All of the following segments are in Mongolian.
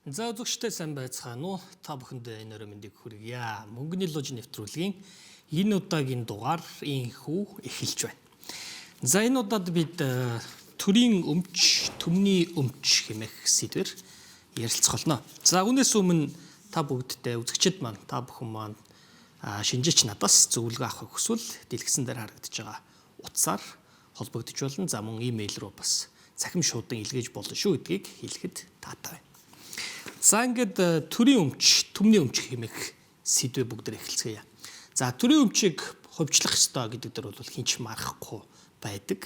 За үзэгчтэй сайн байцгаана уу? Та бүхэндээ энэ өрөө мэндийг хүргье. Мөнгөний луж нэвтрүүлгийн энэ удаагийн дугаар инхүү эхэлж байна. За энэ удаад бид төрийн өмч, төмний өмч хэмээх сэдвээр ярилцах болно. За үүнээс өмнө та бүгддээ үзэгчид маань, та бүхэн маань шинжээч надаас зөвлөгөө авахыг хүсвэл дэлгэцэн дээр харагдаж байгаа утсаар холбогдож болно. За мөн имэйл рүү бас цахим шуудан илгээж болно шүү гэдгийг хэлэхэд таатай байна. За ингээд төрийн өмч, төмний өмч хэмээх сэдвээ бүгд эхэлцгээе. За төрийн өмчийг хувьчлах ёстой гэдэг дээр бол хинч марахгүй байдаг.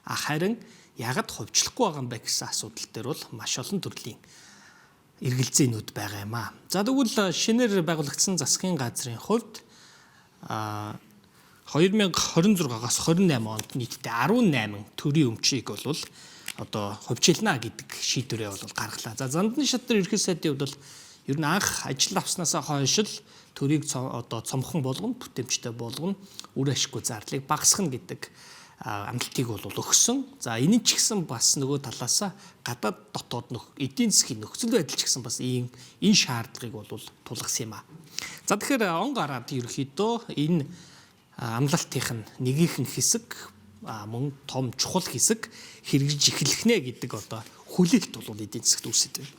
А харин ягд хувьчлахгүй байгаа юм бэ гэсэн асуудал дээр бол маш олон төрлийн эргэлзээнүүд байгаа юм аа. За тэгвэл шинээр байгуулагдсан засгийн газрын хувьд 2026-аас 28 онд нийтдээ 18 төрийн өмчийг бол одоо хувьчилна гэдэг шийдвэрээ бол гаргалаа. За Зандан шатар ерхий сайдын хувьд бол ер нь анх ажил авснаасаа хойш л төрийг одоо цомхон болгоно, бүтээмжтэй болгоно, үр ашиггүй зардлыг багасгана гэдэг амлалтыг бол өгсөн. За энэ ч гэсэн бас нөгөө талаасаа гадаад дотоод нөх эдийн засгийн нөхцөл байдал ч гэсэн бас ийм энэ шаардлагыг бол тулгасан юм а. За тэгэхээр он гараад ерөөхдөө энэ амлалтынх нь нэгийнхэн хэсэг мөн том чухал хэсэг хэрэгжиж эхлэх нэ гэдэг одоо хүлээлт бол эдийн засагт үүсэт байна.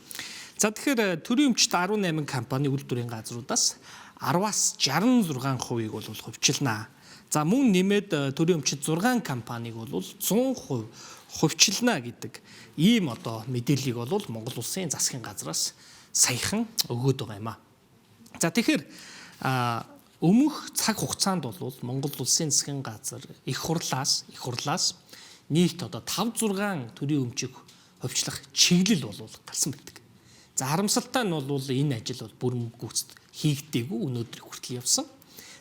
За тэгэхээр төрийн өмчт 18 компани үйлдвэрийн газруудаас 10-аас 66%-ийг бол хувьчилнаа. За мөн нэмээд төрийн өмчт 6 компанийг бол 100% хувьчилнаа гэдэг ийм одоо мэдээллийг бол Монгол улсын засгийн газраас саяхан өгөөд байгаа юм а. За тэгэхээр өмнөх цаг хугацаанд бол Монгол улсын засгийн газар их хурлаас нийт одоо 5 6 төрийн өмчийг хувьчлах чиглэл бол гарсан байдаг. За харамсалтай нь бол энэ ажил бол бүрэн гүйцэд хийгдээгүй өнөөдрийг хүртэл явсан.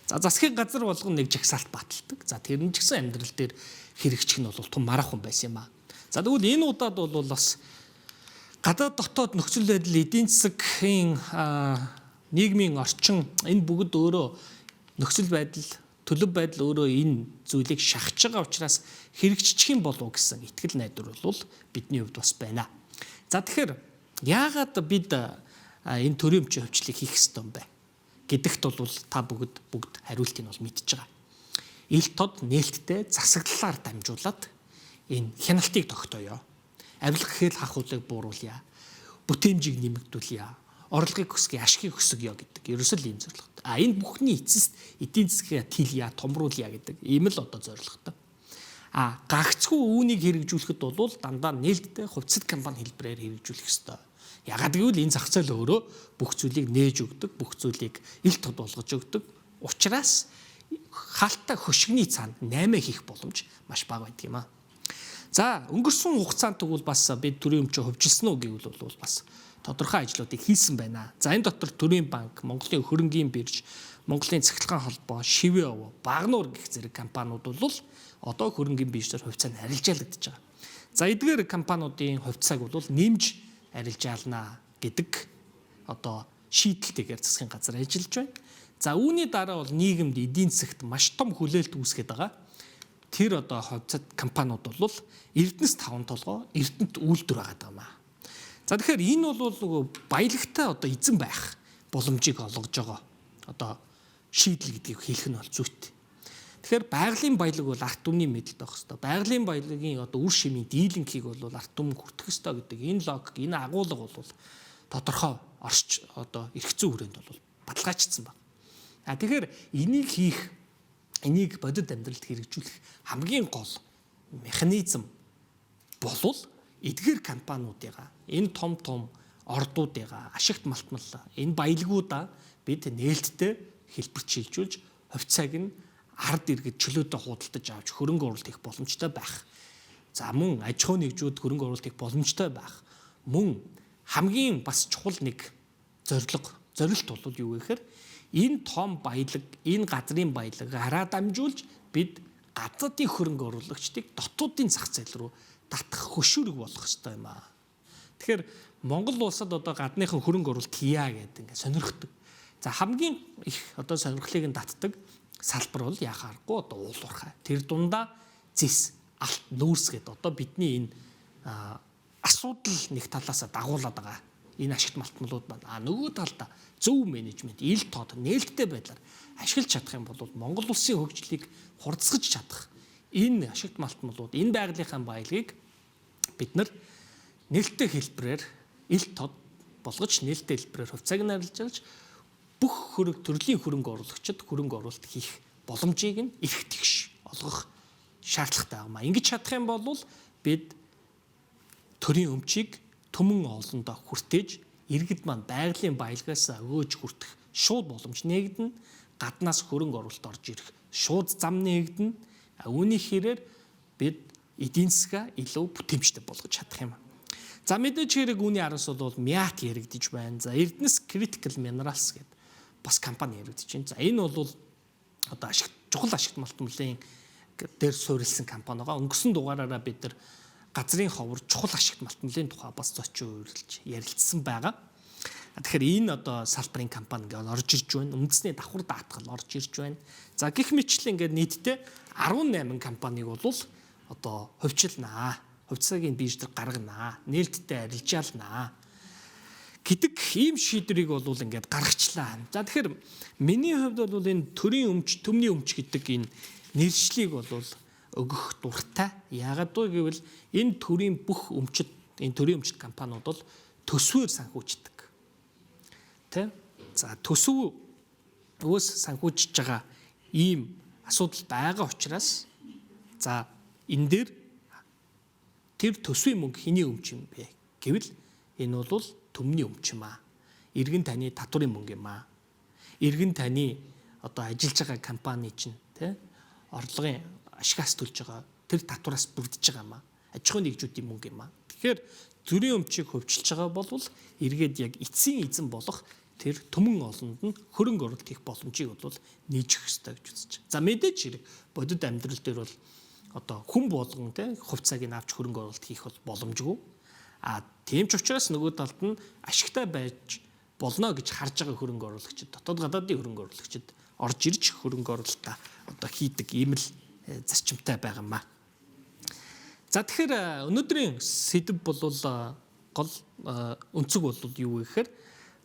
За засгийн газар болгон нэг жагсаалт баталдаг. За тэр нь ч гэсэн амьдрал дээр хэрэгжих нь бол том мараахан байсан юм а. За тэгвэл энэ удаад бол бас гадаад дотоод нөхцөл байдал эдийн засгийн нийгмийн орчин энэ бүгд өөрөө нөхцөл байдал төлөв байдал өөрөө энэ зүйлийг шахаж байгаа учраас хэрэгжчих юм болов гэсэн итгэл найдвар бол бидний хувьд бас байна. За тэгэхээр яагаад бид энэ төрийн өмчийн хувьчлалыг хийх ёстой юм бэ гэдэгт бол та бүгд хариултыг бол мэдж байгаа. Ил тод нээлттэй засаглалаар дамжуулаад энэ хяналтыг тогтооё. Авилга хэл хахуулыг бууруулъя. Бүтээмжийг нэмэгдүүлье. Орлогыг өсгөе, ашигыг өсгөё гэдэг. Ерөөсөө л ийм зорилготой. А энэ бүхний эцэст эдийн засгийг тэлье, томруулъя гэдэг ийм л одоо зорилготой. А гагцхүү үүнийг хэрэгжүүлэхэд бол дандаа нээлттэй хувьцат компани хэлбэрээр хэрэгжүүлэх ёстой. Ягаад гэвэл энэ зах зээл өөрөө бүх зүйлийг нээж өгдөг, бүх зүйлийг ил тод болгож өгдөг. Учираас хаалттай хөшигний цаана 8 хийх боломж маш бага байдаг юм а. За өнгөрсөн хугацаанд тэгвэл бас бид төрийн өмчөө хувьчилсан уу гэвэл бол бас тодорхой ажлуудыг хийсэн байна. За энэ дотор төрийн банк, Монголын хөрөнгийн бирж, Монголын цахилгаан холбоо, Шивээ овоо, Багнуур гэх зэрэг компаниуд бол одоо хөрөнгийн биржээр хувьцаанд арилжаалагдаж байгаа. За эдгээр компаниудын хувьцааг бол нэмж арилжаална гэдэг одоо шийдэлтэйгээр засгийн газар ажиллаж байна. За үүний дараа бол нийгэмд эдийн засагт маш том хүлээлт үүсгээд байгаа. Тэр одоо хувьцат компаниуд бол Эрдэнэс 5 толгой, Эрдэнэт үйлдвэр байгаа юм аа. За тэгэхээр энэ бол нөгөө баялагтай одоо эзэн байх боломжийг олгож байгаа одоо шийдэл гэдгийг хэлэх нь бол зүйтэй. Тэгэхээр байгалийн баялаг бол ард түмний мэдэлд байх хэвээр. Байгалийн баялагын одоо үр шимийн дийлэнхийг бол ард түмэн хүртэх хэвээр гэдэг энэ логик, энэ агуулга бол тодорхой орч одоо эрх зүйн хүрээнд бол баталгаажчихсан байна. А тэгэхээр энийг хийх, энийг бодит амьдралд хэрэгжүүлэх хамгийн гол механизм болвол эдгээр компаниудыгаа энэ том том ордуудыгаа ашигт малтмал энэ баялгуудаа бид нээлттэй хэлбэрт шилжүүлж хувьцааг нь ард иргэд чөлөөдөө худалдаж авч хөрөнгө оруулалт хийх боломжтой байх. За мөн аж ахуй нэгжүүд хөрөнгө оруулалт хийх боломжтой байх. Мөн хамгийн бас чухал нэг зорилго, зорилт бол юу гэхээр энэ том баялаг, энэ газрын баялаг гараа дамжуулж бид гадаадын хөрөнгө оруулагчдыг дотоодын зах зээл рүү татах хөшүүрэг болох ёстой юм аа. Тэгэхээр Монгол улсад одоо гадныхан хөрөнгө оруулалт хийя гэдэг ингээд сонирхдаг. За хамгийн их одоо сонирхлыг нь татдаг салбар бол яхаа аргагүй одоо уул уурхай. Тэр дундаа зэс, алт, нүүрс гэдэг одоо бидний энэ асуудал нэг талаасаа дагуулад байгаа Энэ ашигт малтмалууд маань нөгөө талдаа зөв менежмент, ил тод, нээлттэй байдлаар ашиглаж чадах юм бол Монгол улсын хөгжлийг хурдсгаж чадах энэ ашигт малтмалууд, энэ байгалийнхаа баялагийг бид нар нээлттэй хэлбэрээр ил тод болгож нээлттэй хэлбэрээр хувьцааг нь арилжаалж бүх хөрөг төрлийн хөрөнгө оруулагчид хөрөнгө оруулалт хийх боломжийг нь эрх тэгш олгох шаардлагатай байна. Ингэж чадах юм бол бид төрийн өмчийг түмэн олондоо хүртээж иргэд маань байгалийн баялагаас өгөөж хүртэх шууд боломж нээгдэнэ. Гаднаас хөрөнгө оруулалт орж ирэх шууд зам нээгдэнэ. Үүний хэрээр бид эдийн засгаа илүү бүтэмжтэй болгож чадах юм. За мэдээж хэрэг үүний араас бол МИАТ яригдж байна. За Эрдэнэс Critical Minerals гэдэг бас компани яригдж байна. За энэ бол одоо ашиг чухал ашигт малтмлын дээр суурилсан компани байгаа. Өнгөрсөн дугаараараа бид нар газрын ховор чухал ашигт малтмлын тухай бас зочин урилж ярилцсан байгаа. Тэгэхээр энэ одоо салбарын компани ингээд орж ирж байна. Үндэсний давхар даатгал орж ирж байна. За гих мэтлэн ингээд нийтдээ 18 компаниг бол одоо хувьчилнаа. Хувьцааг нь бирж дээр гарганаа. Нээлттэй арилжаалнаа гэдэг ийм шийдвэрийг бол ингээд гаргачлаа. За тэгэхээр миний хувьд бол энэ төрийн өмч, төмний өмч гэдэг энэ нэршлиг бол өгөх дуртай. Яагаад вэ гэвэл энэ төрийн бүх өмчт, энэ төрийн өмчт компаниуд бол төсвөөр санхүүждэг. Тэ? За төсөв өөс санхүүжиж байгаа ийм асуудал байгаа учраас за энэ дээр тэр төсвийн мөнгө хэний өмч юм бэ гэвэл энэ бол төмний өмч юм аа. Иргэн таны татварын мөнгө юм аа. Иргэн таны одоо ажиллаж байгаа компани чинь тэ орлогын ашигаас төлж байгаа тэр татвараас бүрдэж байгаа юм аа. Аж ахуйн нэгжүүдийн мөнгө юм аа. Тэгэхээр төрийн өмчийг хувьчилж байгаа бол эргээд яг эцсийн эзэн болох тэр түмэн олонд нь хөрөнгө оруулалт хийх боломжийг бол нээж өгөх ёстой гэж үзэж байна. За мэдээж хэрэг бодит амьдрал дээр бол одоо хүн болгон тэ хувьцааг нь авч хөрөнгө оруулалт хийх бол боломжгүй. А тийм ч учраас нөгөө талд нь ашигтай байж болно гэж харж байгаа хөрөнгө оруулагчид, дотоод гадаадын хөрөнгө оруулагчид орж ирж хөрөнгө оруулалтаа одоо хийдэг ийм л зарчимтай байгаа юм аа. За тэгэхээр өнөөдрийн сэдэв бол гол өнцөг бол юу вэ гэхээр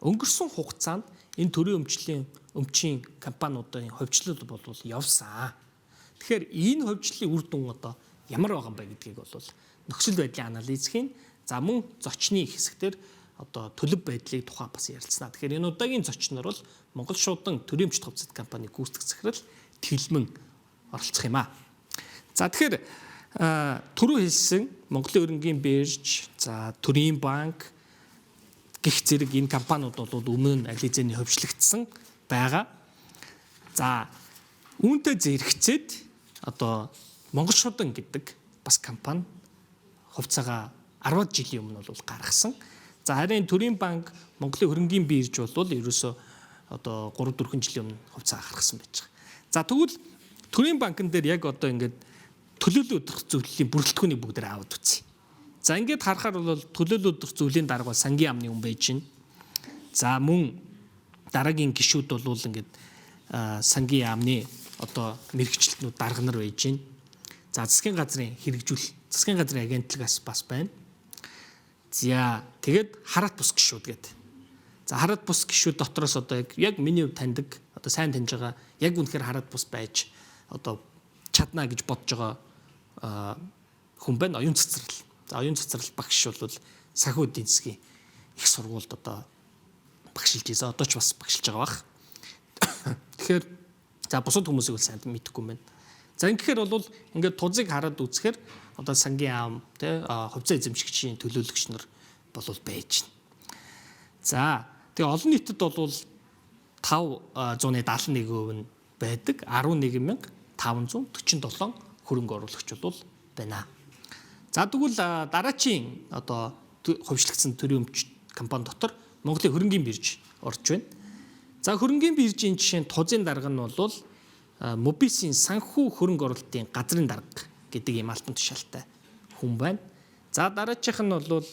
өнгөрсөн хугацаанд энэ төрийн өмчлийн өмчийн компаниудын хувьчлал бол явсан. Тэгэхээр энэ хувьчлалын үр дүн одоо ямар байгаа юм бэ гэдгийг бол нөхцөл байдлын анализ хийн. За мөн зочны хэсэгтэр одоо төлөв байдлыг тухай бас ярилцсанаа. Тэгэхээр энэ удаагийн зочноор бол Монгол шуудан төрийн өмчт хувьцат компани гүйцэтгэх захирал Тэлмэн оролцох юм аа. За тэгэхээр түрүү хэлсэн Монголын хөрөнгийн бирж, за төрийн банк гих зэрэг энэ компаниуд бол өмнө нь аль хэзээний хувьчлагдсан байгаа. За үүнтэй зэрэгцээд одоо Монгол шуудан гэдэг бас компани хувьцаагаа 10 жилийн өмнө бол гаргасан. За харин төрийн банк, Монголын хөрөнгийн бирж бол ерөөсөө одоо 3 4 жилийн өмнө хувьцаа гаргасан байж байгаа. За тэгвэл төрийн банкн дээр яг одоо ингээд төлөөлөл өдрөх зөвлөлийн бүрэлдэхүүнийг бүгдээр аваад үзье. За ингээд харахаар бол төлөөлөл өдрөх зөвлөлийн дарга бол сангийн яамны хүн байж байна. За мөн дараагийн гишүүд бол ингээд сангийн яамны одоо мэрэгчлэтнүүд дарга нар байж байна. За засгийн газрын хэрэгжүүл, засгийн газрын агентлагаас бас байна. За тэгээд хараат бус гишүүд гэдэг. За хараат бус гишүүд дотроос одоо яг миний хувьд таньдаг, одоо сайн таньж байгаа, яг үнэхээр хараат бус байж одоо чадна гэж бодож байгаа хүн байна. Оюун цэцэрлэл. За оюун цэцэрлэл багш бол санхүү эдийн засгийн их сургуульд одоо багшилж ийсэн. Одоо ч бас багшилж байгаа бах. Тэгэхээр за бусад хүмүүсийг бол сайн мэдэхгүй юм байна. За ингэхээр бол ингээд тузыг хараад үзэхээр одоо сангийн яам тий хувьцаа эзэмшигчийн төлөөлөгч нар бол байж байна. За тэгээ олон нийтэд бол 571% нь байдаг 11547 хөрөнгө оруулагч бол байна. За тэгвэл дараачийн одоо хувьчлагдсан төрийн өмч компани дотор Монголын хөрөнгийн бирж орж байна. За хөрөнгийн биржийн жишээ нь тузын дарга нь бол Мобисийн санхүү хөрөнгө оруулалтын газрын дарга гэдэг ийм алтан тушаалтай хүн байна. За дараачих нь бол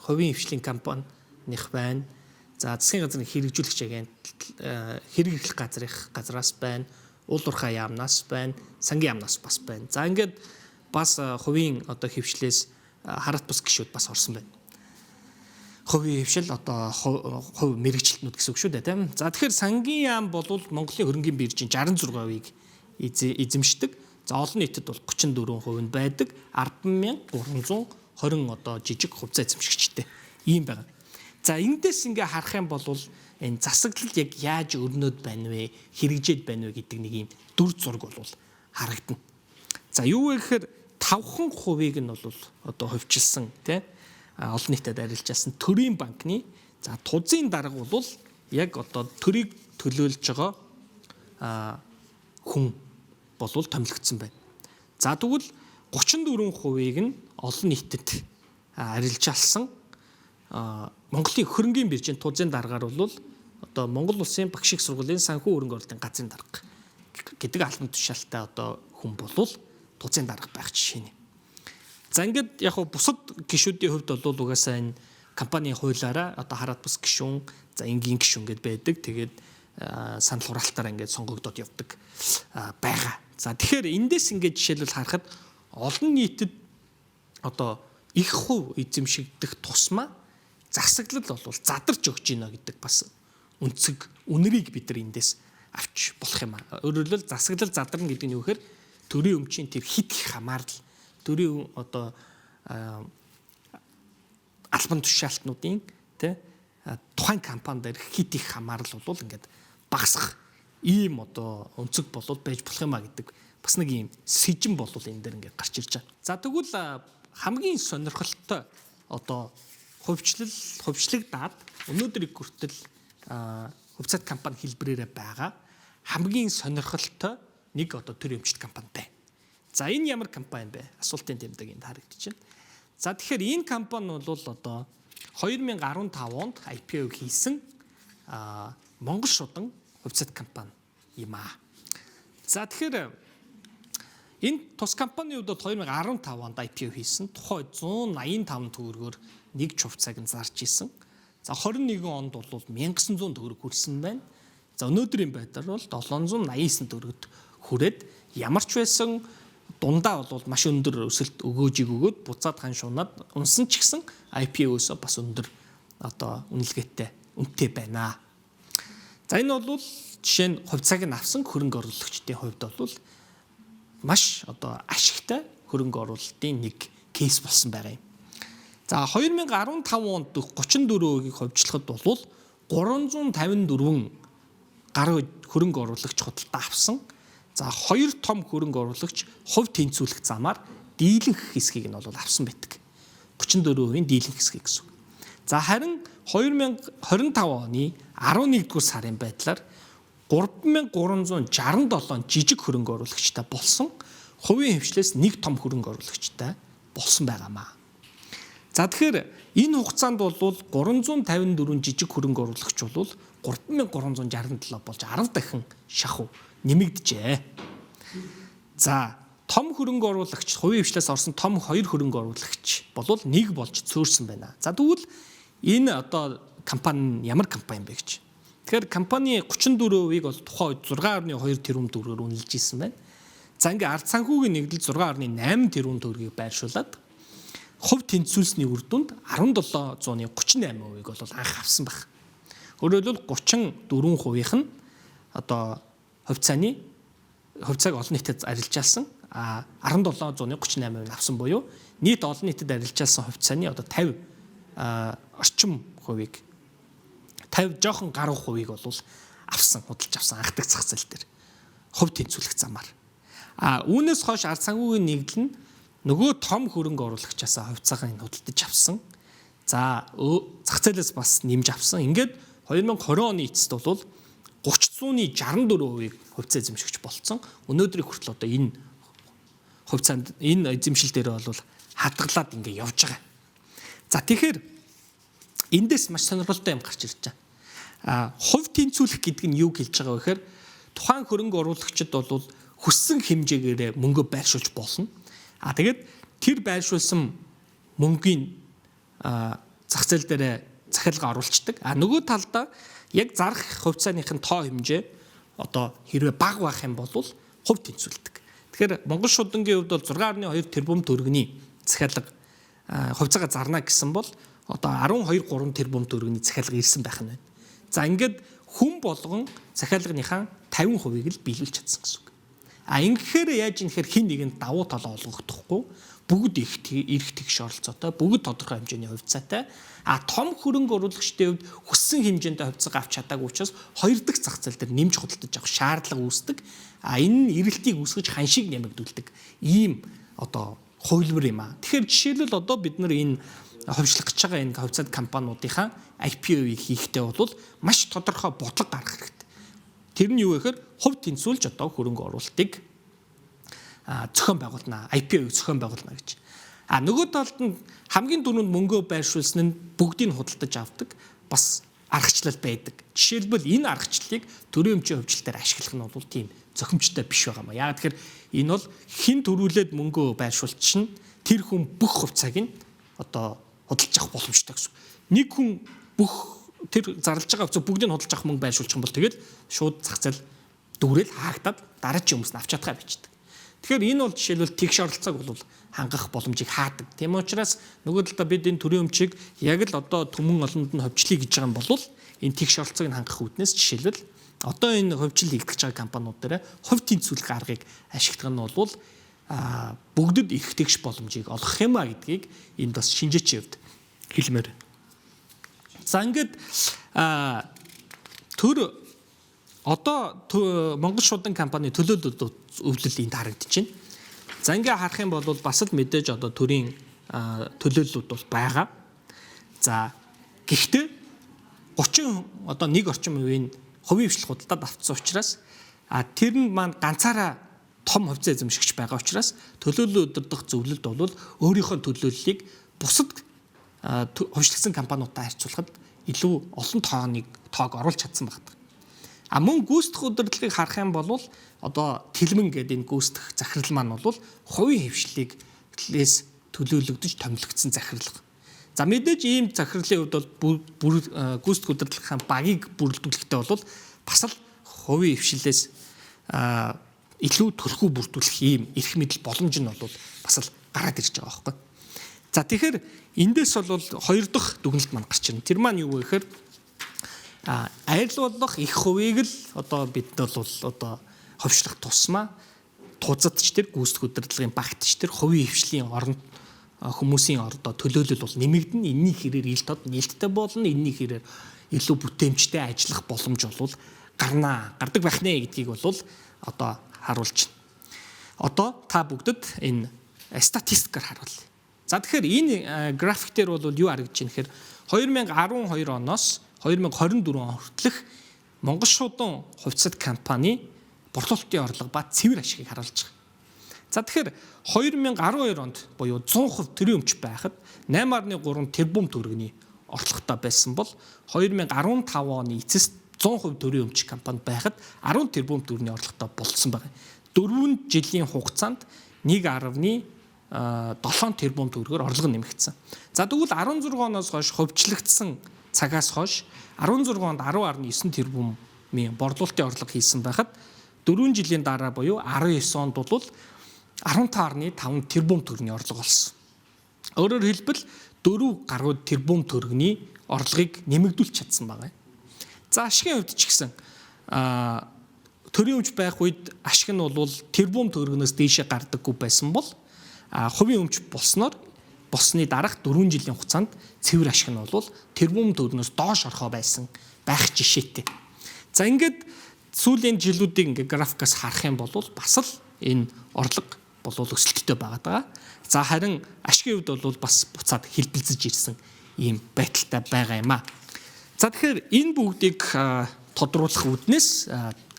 хувийн хвшлийн компанийх байна. За засгийн газрын хэрэгжүүлэгч агент хэрэг эрхлэх газрын газраас байна. Уул уурхай яамнаас байна. Сангийн яамнаас бас байна. За ингээд бас хувийн одоо хвшлээс хараат бус гишүүд бас орсон байна. Хувийн хвшил одоо хувь мэрэгчлэтнүүд гэсэн үг шүү дээ, тийм. За, тэгэхээр сангийн яам бол Монголын хөрөнгийн биржийн 66%-ийг эзэмшдэг. За, олон нийтэд бол 34% нь байдаг. 10,320 одоо жижиг хувьцаа эзэмшигчтэй ийм байгаа. За, эндээс ингээ харах юм бол энэ засаглал яг яаж өрнөд байна вэ, хэрэгжээд байна вэ гэдэг нэг ийм дүр зураг бол харагдана. За, юу вэ гэхээр 5%-ийг нь бол одоо хувьчилсан, тийм, олон нийтэд арилжаасан төрийн банкны за тузын дарга бол яг одоо төрийг төлөөлж байгаа хүн болвол томилогдсон байна. За, тэгвэл 34%-ийг нь олон нийтэд арилжаалсан Монголын хөрөнгийн биржийн тузын даргаар бол одоо Монгол Улсын багш их сургуулийн санхүү хөрөнгө оруулалтын газрын дарга гэдэг албан тушаалтай одоо хүн болвол тузын дарга байх жишээ нь. За, ингээд яг хуу бусад гишүүдийн хувьд бол угаасаа энэ компанийн хуулиараа одоо хараат бус гишүүн, за энгийн гишүүн гэд байдаг. Тэгээд санал хураалтаараа ингээд сонгогдоод явдаг байгаа. За, тэгэхээр эндээс ингээд жишээлбэл харахад олон нийтэд одоо их хувь эзэмшигдэх тусмаа засаглал бол задарч өгч байна гэдэг бас өнцөг үнэрийг бид нар эндээс авч болох юм аа. Өөрөөр хэлбэл, засаглал задарна гэдэг нь юу гэхээр төрийн өмчийн тэр хит их хамаарал, төрийн одоо албан тушаалтнуудын, тий, тухайн компани дээр хит их хамаарал бол ингээд багасах ийм одоо өнцөг болол байж болох юм а гэдэг бас нэг ийм сэжин болол энэ дээр ингээд гарч ирж байгаа. За, тэгвэл хамгийн сонирхолтой одоо хувьчлал хувьчлагдаад өнөөдрийг хүртэл хувьцаат компани хэлбэрээрээ байгаа хамгийн сонирхолтой нэг одоо төр өмчлөлт компани байна. За, энэ ямар компани бэ? Асуултын тэмдэг энд харагдаж байна. За, тэгэхээр энэ компани бол одоо 2015 онд IPO хийсэн Монгол шудан хувьцаат компани юм аа. За, тэгэхээр энэ тус компанийн хувьд бол 2015 онд IPO хийсэн. Тухайн 185 төгрөгөөр нэг хувьцааг нь зарж исэн. За, 21 онд бол 1900 төгрөг хүрсэн байна. За, өнөөдрийн байдлаар бол 789 төгрөгт хүрээд, ямар ч байсан дундаа бол маш өндөр өсөлт өгөөжийг өгөөд буцаад хан шунаад унсан ч гэсэн IPO-оос бас өндөр одоо үнэлгээтэй, үнэтэй байна. За, энэ бол жишээ нь хувьцааг нь авсан хөрөнгө оруулагчдын хувьд бол маш одоо ашигтай хөрөнгө оруулалтын нэг кейс болсон байгаа юм. За, 2015 онд 34%-ийг хувьчлахад бол 354 гаруй хөрөнгө оруулагч худалдаа авсан. За, хоёр том хөрөнгө оруулагч хувь тэнцвүүлэх замаар дийлэнх хэсгийг нь бол авсан байдаг. 34%-ийн дийлэнх хэсгийг гэсэн. За, харин 2025 оны 11-р сарын байдлаар 3367 жижиг хөрөнгө оруулагчтай болсон. Хувийн хвшлээс нэг том хөрөнгө оруулагчтай болсон байгаамаа. За, тэгэхээр энэ хугацаанд бол 354 жижиг хөрөнгө оруулагч бол 3367 болж 10 дахин шахуу нэмэгджээ. За, том хөрөнгө оруулагч, хувийн хвшлээс орсон том хоёр хөрөнгө оруулагч болвол нэг болж цөөрсөн байна. За, тэгвэл энэ одоо компани ямар компани юм бэ гэж. Тэгэхээр компани 34%-ийг бол тухайн үед 6.2 тэрбум төгрөгөөр үнэлж исэн байна. За, ингээ ард санхүүгийн нэгдэл 6.8 тэрбум төгрөгийг байршуулад хувь тэнцвүүлсний үр дүнд 17.38%-ийг бол анх авсан баг. Өөрөөр хэлбэл, 34%-ийнх нь одоо хувьцааны хувьцааг олон нийтэд арилжаалсан, а 17.38% нь авсан буюу нийт олон нийтэд арилжаалсан хувьцааны одоо 50 орчим хувийг, 50 жоохон гаруй хувийг бол авсан, худалж авсан анхдаг зах зээл дээр хувь тэнцвүүлэх замаар. А үүнээс хойш ард санхүүгийн нэгдэл нь нөгөө том хөрөнгө оруулагчаасаа хувьцаагаа энэ худалдаж авсан. За, зах зээлээс бас нэмж авсан. Ингээд 2020 оны эцэст бол 30.64%-ийг хувьцаа эзэмшигч болцсон. Өнөөдрийг хүртэл одоо энэ хувьцаанд, энэ эзэмшил дээр бол хадгалаад ингээ явж байгаа. За, тэгэхээр эндээс маш сонирхолтой юм гарч ирж байгаа. А хувь тэнцвүүлэх гэдэг нь юу хэлж байгаа вэ гэхээр тухайн хөрөнгө оруулагчид бол хүссэн хэмжээгээрээ мөнгө байршуулж болно. А тэгээд тэр байршуулсан мөнгийн зах зээл дээр захиалга оруулцдаг. А нөгөө талдаа яг зарах хувьцааных нь тоо хэмжээ одоо хэрвээ бага байх юм бол хувь тэнцвүүлдэг. Тэгэхээр Монгол шудангийн хувьд бол 6.2 тэрбум төгрөгийн захиалга хувьцаагаа зарна гэсэн бол одоо 12 3 тэрбум төгрөгийн захиалга ирсэн байх нь байна. За ингээд хүн болгон захиалганыхаа 50%-ийг л биелүүлж чадсан гэсэн үг. А ингэхээр яаж юм гэхээр хин нэгэнд давуу тал олгогдохгүй, бүгд эрх тэгш оролцоотой, бүгд тодорхой хэмжээний хувьцаатай. А том хөрөнгө оруулагчдын хувьд хүссэн хэмжээнд хувьцаа авч чадаагүй учраас хоёр дахь зах зээл дээр нэмж худалдаж авах шаардлага үүсдэг. А энэ нь эрэлтийг үүсгэж ханшийг нэмэгдүүлдэг ийм одоо хувилбар юм аа. Тэгэхээр жишээлбэл одоо бид нар энэ хувьчлах гэж байгаа энэ хувьцаат компаниудынхаа IPO-ыг хийхдээ бол маш тодорхой бодлого гаргах хэрэгтэй. Тэр нь юу вэ гэхээр хувь тэнцвүүлж одоо хөрөнгө оруулалтыг зохион байгуулна, IPO-г зохион байгуулна гэж. А нөгөө талд нь хамгийн түрүүнд мөнгөө байршуулсан нь бүгдийг худалдаж авдаг бас аргачлал байдаг. Жишээлбэл энэ аргачлалыг төрийн өмчийн хувьчлалтаар ашиглах нь бол тийм зохимжтой биш байгаа юм. Яг тэгэхээр энэ бол хэн төрүүлээд мөнгөө байршуулчихна, тэр хүн бүх хувьцааг нь одоо худалдаж авах боломжтой гэсэн. Нэг хүн бүх тэр зарлж байгаа хувьцаа бүгдийг нь худалдаж авах мөнгө байршуулчих юм бол тэгэл шууд зах зээл дүүрэл хаагдаад дараагийн хүмүүс нь авч чадхаа бичдэг. Тэгэхээр энэ бол жишээлбэл тэгш оролцоог бол хангах боломжийг хаадаг. Тийм учраас нөгөө талдаа бид энэ төрийн өмчийг яг л одоо түмэн олонд нь ховчлоё гэж байгаа юм бол энэ тэгш оролцоог нь хангах үүднээс жишээлбэл одоо энэ хувьчлал хийгдэж байгаа компаниуд дээр хувь тэнцвүүлэх аргыг ашиглах нь бол бүгдэд их тэгш боломжийг олгох юм а гэдгийг энд бас шинжээчийн хувьд хэлмээр. За ингээд төр одоо Монгол шудан компани төлөөлөл өвлөл энд харагдаж байна. За ингээ харах юм бол бас л мэдээж одоо төрийн төлөөллүүд бол байгаа. За гэхдээ 30 одоо 1 орчим хувийн хувийн хвшлэх худалдаад авцсан учраас тэр нь маань ганцаараа том хувьцаа эзэмшигч байгаа учраас төлөөлөл удирдах зөвлөлд бол өөрийнхөө төлөөллийг бусад хувьчлагдсан компаниудтай харьцуулахад илүү олон тоог оруулж чадсан байна. А мөн гүйцэтгэх удирдлагыг харах юм бол одоо тэлмэн гэдэг энэ гүйцэтгэх захирал маань бол хувийн хвшлээс төлөөлөгдөж томилогдсон захирлага. За мэдээж ийм захирлын хувьд бол гүйцэтгэх удирдлагын багийг бүрэлдүүлэхдээ бол бас л хувийн хвшлээс илүү төлхөө бүрдүүлэх ийм эрх мэдэл боломж нь бол бас л гараад ирж байгаа байхгүй. За тэгэхээр эндээс бол хоёр дахь дүгнэлт маань гарч ирнэ. Тэр маань юу вэ гэхээр аль болох их хувийг л одоо бид бол одоо ховшлох тусмаа тузадч тэр гүйцэтгэх удирдлагын багтч тэр хувийн хвшлийн орон хүмүүсийн одоо төлөөлөл бол нэмэгдэнэ. Энийний хэрээр ил тод нээлттэй болно. Энийний хэрээр илүү бүтээмжтэй ажиллах боломж бол гарнаа, гардаг байх нэ гэдгийг бол одоо харуулж байна. Одоо та бүгдэд энэ статистикаар харуул. За тэгэхээр энэ график дээр бол юу харагдаж байна гэхээр 2012 оноос 2024 он хүртэлх Монгол шуудан хувьцат компани борлуулалтын орлого ба цэвэр ашигыг харуулж байгаа. За тэгэхээр 2012 онд буюу 100% төрийн өмч байхад 8.3 тэрбум төгрөгийн орлоготой байсан бол 2015 оны эцэст 100% төрийн өмч компани байхад 10 тэрбум төгрөгийн орлоготой болсон байна. 4 жилийн хугацаанд 1.7 тэрбум төгрөгөөр орлого нэмэгдсэн. За тэгвэл 16 оноос хойш хувьчлагдсан цагаас хойш 16 онд 10.9 тэрбумын борлуулалтын орлого хийсэн байхад 4 жилийн дараа буюу 19 онд бол 15.5 тэрбум төгрөгийн орлого олсон. Өөрөөр хэлбэл 4 гаруй тэрбум төгрөгийн орлогыг нэмэгдүүлж чадсан байгаа юм. За ашигын хувьд ч гэсэн төрийн өмч байх үед ашиг нь бол тэрбум төгрөгнөөс дээшээ гардаггүй байсан бол хувийн өмч болсноор болсны дараах 4 жилийн хугацаанд цэвэр ашиг нь бол тэрбум төгрөгнөөс доош орхоо байсан байх жишээтэй. За ингээд сүүлийн жилүүдийг ингээд графикаас харах юм бол бас л энэ орлого бол өсөлттэй байгаа даа. За харин ашигын хувьд бол бас буцаад хэлбэлзэж ирсэн ийм байдалтай байгаа юм а. За тэгэхээр энэ бүгдийг тодруулах үүднээс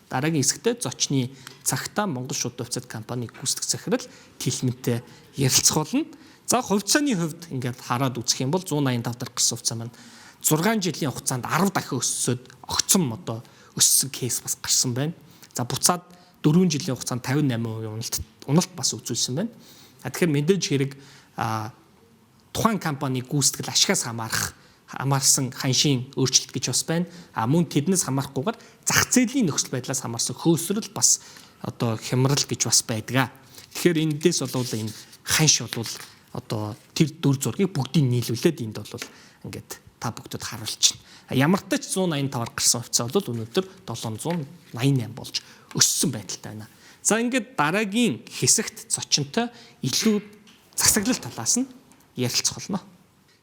дараагийн хэсэгтээ зочны цагтаа Монгол шууд хувьцаат компани гүйцэтгэх захирал Тэлмэнтэй ярилцах болно. За хувьцааны хувьд ингээд хараад үзэх юм бол 185 дээр гарсан хувьцаа маань 6 жилийн хугацаанд 10 дахин өссөд огцом одоо өссөн кейс бас гарсан байна. За буцаад 4 жилийн хугацаанд 58% уналт бас үзүүлсэн байна. Тэгэхээр мэдээж хэрэг тухайн компани гүйцэтгэл ашигаас хамаарсан ханшийн өөрчлөлт гэж бас байна. А мөн тэднээс хамаарахгүйгээр зах зээлийн нөхцөл байдлаас хамаарсан хөөсрөл бас одоо хямрал гэж бас байдаг. Тэгэхээр эндээс бол энэ ханш бол Одоо тэр дүр зургийг бүгдийг нийлүүлээд энд бол ингээд та бүгдэд харуулчихна. Ямар ч 185-аар гарсан хувьцаа бол өнөөдөр 788 болж өссөн байдалтай байна. За, ингээд дараагийн хэсэгт зочинтой илүү засаглал талаас нь ярилцах болно.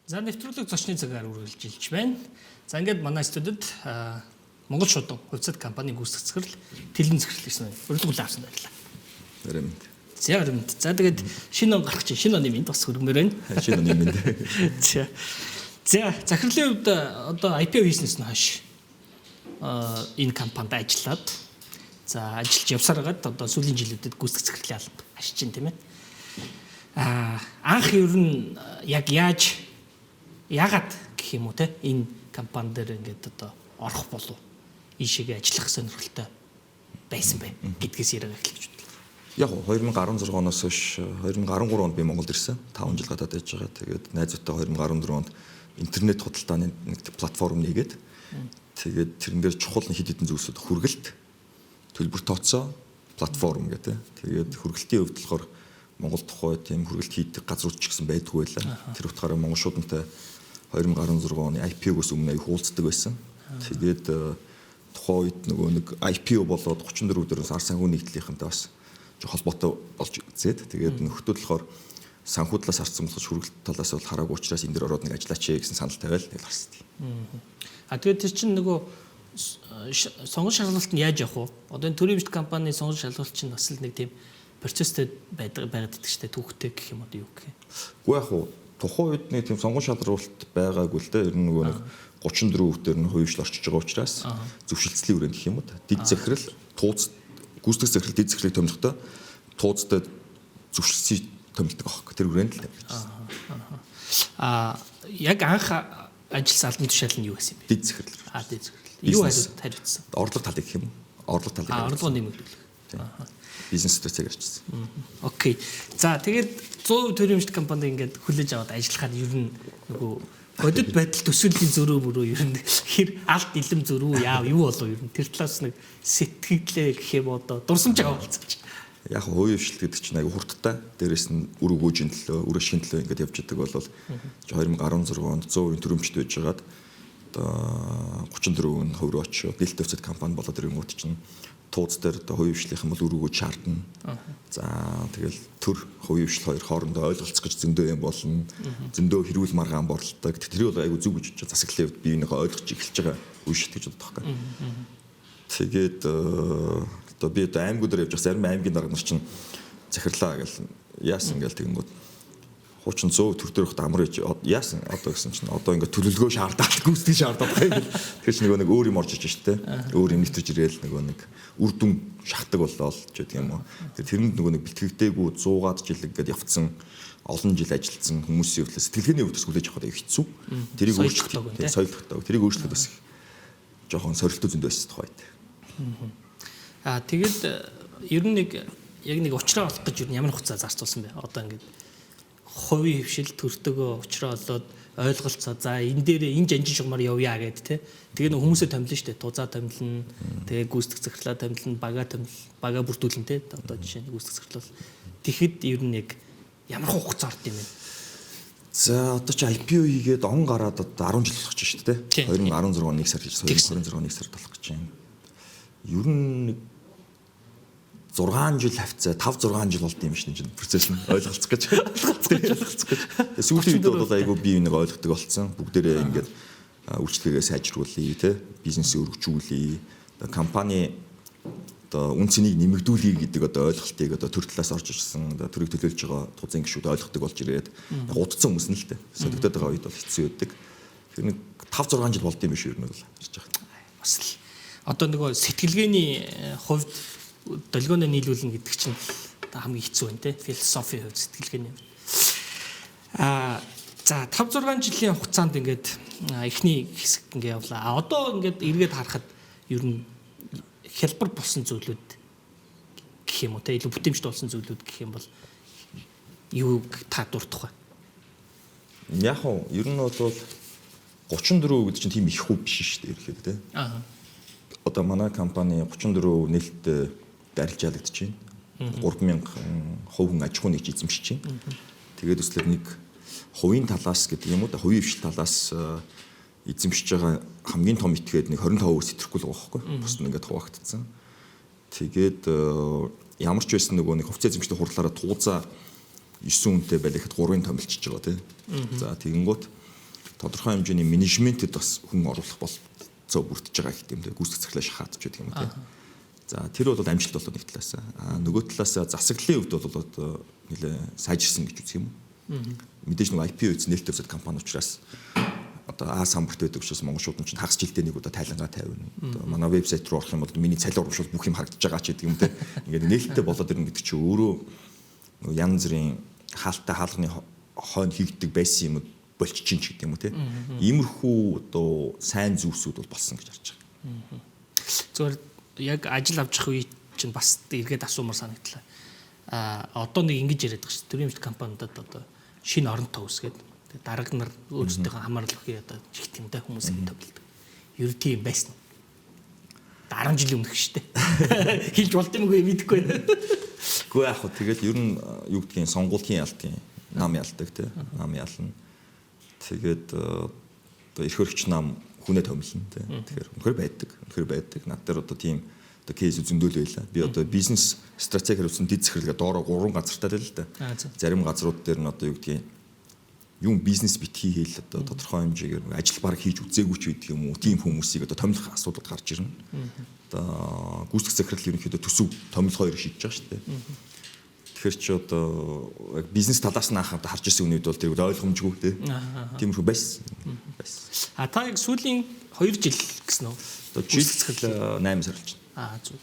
За, нэвтрүүлэг зочны цагаар үргэлжилж байна. За, ингээд манай студид Монгол шудан хувьцаат компани гүйцэтгэх захирал Тэлэн захирал гэсэн байна. Урилга хүлээн авсанд баярлалаа. Өрөмд. За, өрөмд. За, тэгээд шинэ он гарах чинь шинэ оны мэнд бас хүргэмээр байна. Шинэ оны мэнд. За. За, захирлын хувьд одоо IPO хийснээс нь хойш энэ компанид ажиллаад, за, ажиллаж явсаар байгаад одоо сүүлийн жилүүдэд гүйцэтгэх захирлын алба ашиж чинь, тийм ээ. Анх ер нь яг яаж, яагаад гэх юм уу те, энэ компани дээр ингээд одоо орох болов, ийшээгээ ажиллах сонирхолтой байсан бэ гэдгээс яриаг эхэлж бодлоо. Яг 2016 оноос хойш, 2013 онд би Монголд ирсэн. 5 жил гадаад байж байгаа. Тэгээд найзуудтай 2014 онд интернет худалдааны нэг платформ нээгээд, тэгээд тэрэн дээр чухал хэд хэдэн зүйлсүүд: хүргэлт, төлбөр тооцоо, платформ гэдэг. Тэгээд хүргэлтийн хувьд болохоор Монгол тухай тийм хүргэлт хийдэг газрууд ч гэсэн байдгүй байлаа. Тэр утгаараа Монгол шуудантай 2016 оны IPO-гоос өмнө аяг уулздаг байсан. Тэгээд тухайн үед нөгөө нэг IPO болоод 34 өдрөөс ар санхүү нэгдлийнхэнтэй бас холбоотой болж үзээд, тэгээд нөхдөл болохоор санхүү талаас харсан болохоос хүргэлт талаас бол хараагүй учраас энэ дэр ороод нэг ажиллаач гэсэн санал тавиал тэгэл гарсан. А тэгээд тэр чинь нөгөө сонгон шалгалт нь яаж явах вэ? Одоо энэ төрийн өмчт компани сонгон шалгалт чинь бас л нэг тийм процесстэй байдаг байгаад идэх штэ, түүхтэй гэх юм одоо юу гэх юм. Үгүй, яг хуу тухайн үед нэг тийм сонгон шалралт байгаагүй л дээ. Ер нь нөгөө нэг 34 дээр нь хувийн орчиж байгаа учраас зөвшөлтслийн хүрээнд гэх юм уу. Дэд захирал тууз, гүйцэтгэх захирал дэд захирлыг томилохдоо тууцтай зөвшөлтсөй томилдог аахгүй. Тэр хүрээнд л томилсон. Аа, яг анх ажилласан албан тушаал нь юу байсан юм бэ? Дэд захирал. Аа, дэд захирал. Юу хариуцсан? Орлого талыг гэх юм уу? Орлого талыг. Аа, орлого нэмэгдүүлэх. Бизнес стратеги ярьчихсан. Окей. За, тэгээд 100% төрийн өмчт компанид ингээд хүлээж аваад ажиллахаар ер нь нөгөө бодит байдал төсөөллийн зөрүү мөрөө ер нь хэр алт илэм зөрүү яав юу болов, ер нь тэр талаас нэг сэтгэлээ гэх юм одоо дурсамж авалцаж. Яг хувийн хвшилт гэдэг чинь аягүй хурдтай. Дээрээс нь үр өгөөжийн төлөө, үр ашигын төлөө ингээд явж идэг бол 2016 онд 100% төрөмжт байж байгаад одоо 34% нь хувь руу очиод нээлттэй хувьцаат компани болоод ирэнгүүт чинь тууз дээр одоо хувийн хвшлийнхэн бол үр өгөөж шаардна. За, тэгэл төр, хувийн хвшил хоёр хоорондоо ойлголцох гэж зөндөө юм болно. Зөндөө хэрүүл маргаан борлолдог. Тэр бол айгүй зүг гэж бодож, засаглалын хувьд бие биенийхээ ойлгож эхэлж байгаа үе шат гэж боддог байхгүй. Тэгээд одоо би одоо аймагуудаар явж байгаа, зарим аймгийн дарга нар чинь захирлаа гэл яасан гэл тэгэнгүүт хуучин 100 төр дээр хот амар ээж яасан одоо гэсэн чинь одоо ингээд төлөвлөгөө шаардаад, гүйцэтгэх шаардаад байгаа юм. Тэр чинь нөгөө нэг өөр юм орж иж штэ. Өөр юм нэвтэрж ирээл нөгөө нэг үр дүн шахдаг боллоо ч гэдэг юм уу. Тэр тэрэнд нөгөө нэг бэлтгэгдээгүй 100-аад жил ингээд явцсан, олон жил ажилласан хүмүүсийн хувьд, сэтгэлгээний хувьд бас хүлээж авах хэцүү. Тэрийг өөрчлөх, соёл тогтоог. Тэрийг өөрчлөхөд бас жоохон сорилтоо зөндөө байсан тухайд. Аа, тэгээд ер нь нэг яг нэг уучраа олох гэж ер нь ямар хугацаа зарцуулсан бэ? Одоо ингээд хувийн хвшил төртөгөө уучраа олоод ойлголцоо, за, энэ дээр энэ жанжин шугамар явъя гэд те. Тэгээ нэг хүмүүсээ томилно шүү дээ. Тузаа томилно. Тэгээ гүйцэтгэх захирлаа томилно, бага томил, бага бүрдүүлнэ те. Одоо жишээ нь гүйцэтгэх захирлал. Тэгэхэд ер нь яг ямар хугацаа орд юм бэ? За, одоо чи IPO хийгээд он гараад одоо 10 жил болох гэж шүү дээ. 2016 оны 1 сар хийж, 2026 оны 1 сард болох гэж байна. Ер нь нэг 6 жил хавцаа, 5 6 жил болд юм шин чинь процесс нь ойлголцох гэж. Ойлголцох гэж. Сүүлийн үед бол айгүй бие биенийг ойлгодог болцсон. Бүгдээрээ ингээд үйлчлэгээ сайжруулъя те, бизнесээ өргөжүүлье. Одоо компани одоо үн цэнийг нэмэгдүүлье гэдэг одоо ойлголтыг одоо төр талаас орж ирсэн. Одоо төрийг төлөөлж байгаа тузын гишүүд ойлгодог болж ирээд, яг удацсан хүмүүс нь л те. Солигдоод байгаа үед бол хэцүү байдаг. Тэр нэг 5 6 жил болд юм биш үү ер нь бол харж байгаа. Бас л одоо нөгөө сэтгэлгээний хувьд долгионоо нийлүүлнэ гэдэг чинь одоо хамгийн хэцүү байна те. Философийн хувьд, сэтгэлгээний хувьд. Аа, за, 5 6 жилийн хугацаанд ингээд эхний хэсэг ингээд явлаа. А одоо ингээд эргээд харахад ер нь хялбар болсон зүйлүүд гэх юм уу те, илүү бүтээмжтэй болсон зүйлүүд гэх юм бол юу та дурдах вэ? Яг уу ер нь бол 34 гэдэг чинь тийм их хөв биш шүү дээ ерөөхдөө те. Аа. Одоо манай компани 34% нээлттэй дарилжаалагдаж байна. 3000 хувь хүн аж ахуй нэгж эзэмшиж байна. Тэгээд өслөр нэг хувийн талаас гэдэг юм уу да, хувийн хвшил талаас эзэмшиж байгаа хамгийн том этгээд нэг 25%-аас итгэхгүй л байгаа байхгүй. Бус нь ингээд хуваагдсан. Тэгээд ямар ч байсан нөгөө нэг хувьцаа эзэмшдэг хурлаараа туузаа 9 үнэтэй байлахад 3-ын томилчиж байгаа тий. За тэгэнгүүт тодорхой хэмжээний менежментэд бас хүн оруулах болцоо бүрдэж байгаа гэх юм тий. Гүйцэтгэх захирлаа шахаад ч гэдэг юм уу тий. За тэр бол амжилт болоод нэг талаас. Аа нөгөө талаас засаглалын хувьд бол одоо нэлээ сайжирсан гэж үзэх юм уу. Мэдээж нэг IPO эзэн нээлттэй хувьцаат компани учраас одоо А самбарт байдаг учраас монголчууд нь чинь хагас жилдээ нэг удаа тайлангаа тавина. Одоо манай вебсайт руу орох юм бол миний цалин урамшуул бүх юм харагдаж байгаа ч гэдэг юм те. Ингээд нээлттэй болоод ирнэ гэдэг чинь өөрөө нөгөө янз бүрийн хаалтай хаалганы хойно хийгддэг байсан юмуд болчих чинь ч гэдэг юм уу те. Иймэрхүү одоо сайн зүйлсүүд бол болсон гэж харж байгаа. Зүгээр яг ажил авчих үе чинь бас эргээд асуумар санагдлаа. А одоо нэг ингэж яриад байгаа шүү дээ. Төрийн өмчт компаниудад одоо шинэ оронтоо үүсгээд дарга нар өөрсдийнхөө хамаарлах үе одоо жигт юм да хүмүүсийг томилдог. Ер нь тийм байсан уу? 10 жилийн өмнөх шүү дээ. Хэлж болд юм уу мэдэхгүй байна. Гэхдээ яг хөө тэгэл ер нь юу гэдгийг сонгуулийн ялтын нам ялдаг тий. Нам ялна. Тэгээд одоо эрх хөрөгч нам хүнээ томилно тий. Тэгэхээр үнэхээр байдаг. Үнэхээр байдаг. Над дээр одоо тийм одоо кейс зөндөөл байлаа. Би одоо бизнес стратеги хариуцсан дэд захирлага доороо 3 газартай л да. Зарим газрууд дээр нь одоо юу гэдгийг юм бизнес битгий хийл одоо тодорхой хэмжээгээр ажил баг хийж үзээгүй ч гэдэг юм уу тийм хүмүүсийг одоо томилох асуудал гарч ирнэ. Одоо гүйцэтгэх захирал ерөнхийдөө төсөв томилгоо хоёр шийдэж байгаа шүү дээ. Тэгэхээр чи одоо яг бизнес талаас нь анх одоо харж ирсэн үнэд бол тэр ойлгомжгүй тий. Тиймэрхүү байсан. А та яг сүүлийн 2 жил гэсэн үү? Одоо жил 8 сар болж байна. Аа зүг.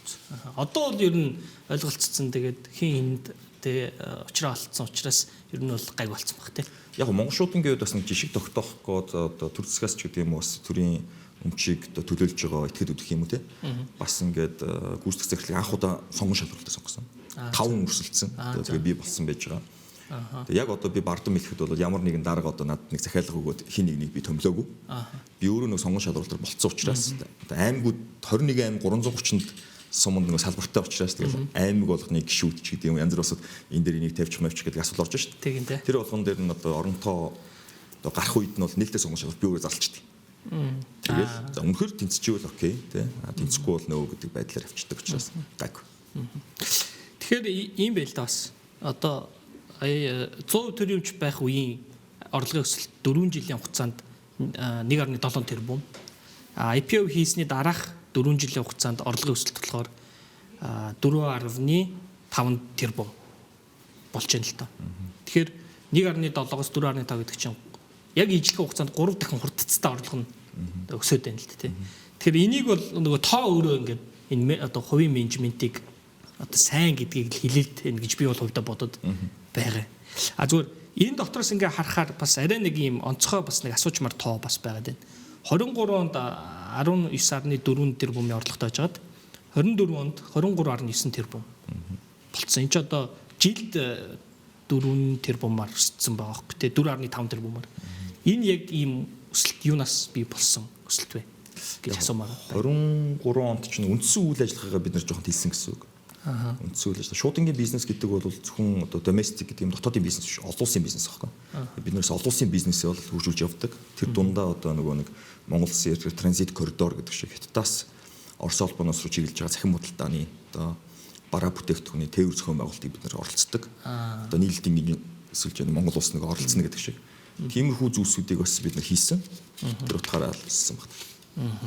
Одоо бол ер нь ойлголцсон, тэгээд хин энд тэ учраа олцсон учраас ер нь бол гайг болцсон баг тий. Яг монголчуудын гээд бас нэг жишг тогтоох гээд одоо төр засгаас ч гэдэг юм уу бас төрийн өмчийг одоо төлөөлж байгаа итгэд өгөх юм уу те. Бас ингээд гүйцэтгэх захирлыг анх удаа сонгон шалралтаар сонгосон. 5 өрсөлдсөн. Тэгээ би болсон байж байгаа. Тэгээ яг одоо би бардам хэлэхэд бол ямар нэгэн дарга одоо надад нэг захиалга өгөөд хин нэг би томилоогүй. Би өөрөө нэг сонгон шалралтаар болцсон учраас одоо аймагуд 21 аймаг 330-нд суманд нэг салбартай учраас тэгэл аймаг болгоны гишүүд ч гэдэг юм янз бүр бас энэ дээр энийг тавьчих мавчих гэдэг асуудал орж шít. Тэр болгон дээр нь одоо оронтоо одоо гарах үед нь бол нээлттэй сонгон шалралт би өөрөө зарлчихдээ. Тэгэл за үнэхээр тэнцчихвэл окей тий. Тэнцэхгүй бол нөө гэдэг байдлаар явчихдаг учраас гайгүй. Тэгэхээр ийм байл да бас. Одоо 100% төрийн өмч байх үеийн орлогын өсөлт 4 жилийн хугацаанд 1.7 тэрбум. IPO хийсний дараах 4 жилийн хугацаанд орлогын өсөлт болохоор 4.5 тэрбум болж байна л доо. Тэгэхээр 1.7-оос 4.5 гэдэг чинь яг ижлэхэн хугацаанд 3 дахин хурдцтай орлого нь өсөөд байна л да тий. Тэгэхээр энийг бол нөгөө тоо өөрөө ингээд энэ одоо хувийн менежментийг одоо сайн гэдгийг л хэлээд байна гэж би бол хувьдаа бодод байгаа. А зүгээр энэ дотроос ингээ харахаар бас арай нэг юм онцгой бас нэг асуучмар тоо бас байгаад байна. 23 онд 19.4 тэрбумын орлоготой байжгаад 24 онд 23.9 тэрбум болцсон. Энэ ч одоо жилд 4 тэрбумаар өссөн байгаа байхгүй тий 4.5 тэрбумаар. Энэ яг ийм өсөлт юунаас бий болсон өсөлт вэ гэж асуумаар байна. 23 онд чинь үндсэн үйл ажиллагаагаа бид нар жоохон тэлсэн гэсэн үг. Үндсэн үйл ажиллагаа. Шуудангийн бизнес гэдэг бол зөвхөн одоо domestic гэдэг юм дотоодын бизнес биш, олон улсын бизнес байхгүй. Бид нэрс олон улсын бизнесээ бол хөгжүүлж явдаг. Тэр дундаа одоо нөгөө нэг Монгол улсын транзит коридор гэдэг шиг Хятадаас Орос улбаноос руу чиглэж байгаа цахим худалдааны одоо бараа бүтээгдэхүүний тээвэр зохион байгуулалтыг бид нар оролцдог. Одоо нийлэлтийн эсвэл Монгол улс нэг оролцно гэдэг шиг. Тиймэрхүү зүйлсүүдийг бас бид нар хийсэн. Тэр утгаараа л өссөн байна.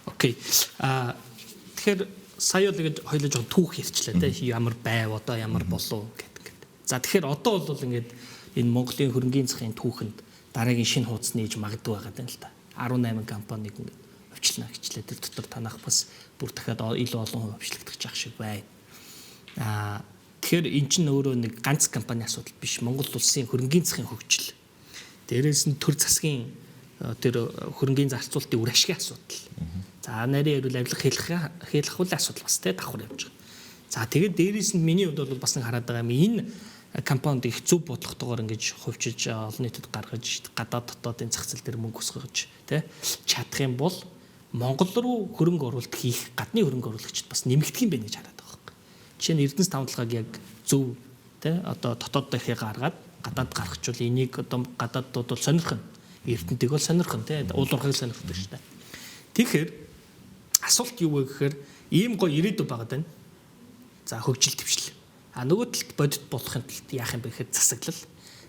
Окей. Тэгэхээр сая бол ингэж хоёлоо жоохон түүх ярьчлаа те ямар байв одоо ямар болов гэдэг ингээд. За тэгэхээр одоо бол ингээд энэ Монголын хөрөнгийн захын түүхэнд дараагийн шинэ хуудас нээж магадгүй байгаа юм л та. 18 компаниг ингээд хувьчлана гэчлээ. Тэр дотор танах бас бүр дахиад илүү олон хувь хувьчлагдах жах шиг байна. Тэгэхээр эн чинь өөрөө нэг ганц компани асуудал биш. Монгол улсын хөрөнгийн захын хөгжил. Дээрээс нь төр засгийн тэр хөрөнгийн зарцуулалтын үр ашигын асуудал. За нарийн ярил авилга хэлэх үл асуудал бас тэ давхар явж байгаа. За тэгээд дээрээс нь миний хувьд бол бас нэг хараад байгаа юм. Энэ компанид их зөв бодлоготойгоор ингэж хувьчиж олон нийтэд гаргаж гадаад дотоодын зах зээл дээр мөнгө өсгөж тэ чадах юм бол Монгол руу хөрөнгө оруулалт хийх гадны хөрөнгө оруулагчид бас нэмэгдэх юм байна гэж хараад байгаа байхгүй. Жишээ нь Эрдэнэс тавталгааг яг зөв тэ одоо дотоод дахийг гаргаад Гадаад гаргachвал энийг одоо гадаадууд бол сонирхно. Эрдэнтийг бол сонирхно тий. Уул уурхайг сонирхдаг шүү дээ. Тэгэхээр асуулт юу вэ гэхээр ийм гоё ирээдүй байгаад байна. За хөгжил дэвшил. А нөгөө талд бодит болохын тулд яах юм бэ гэхээр засаглал.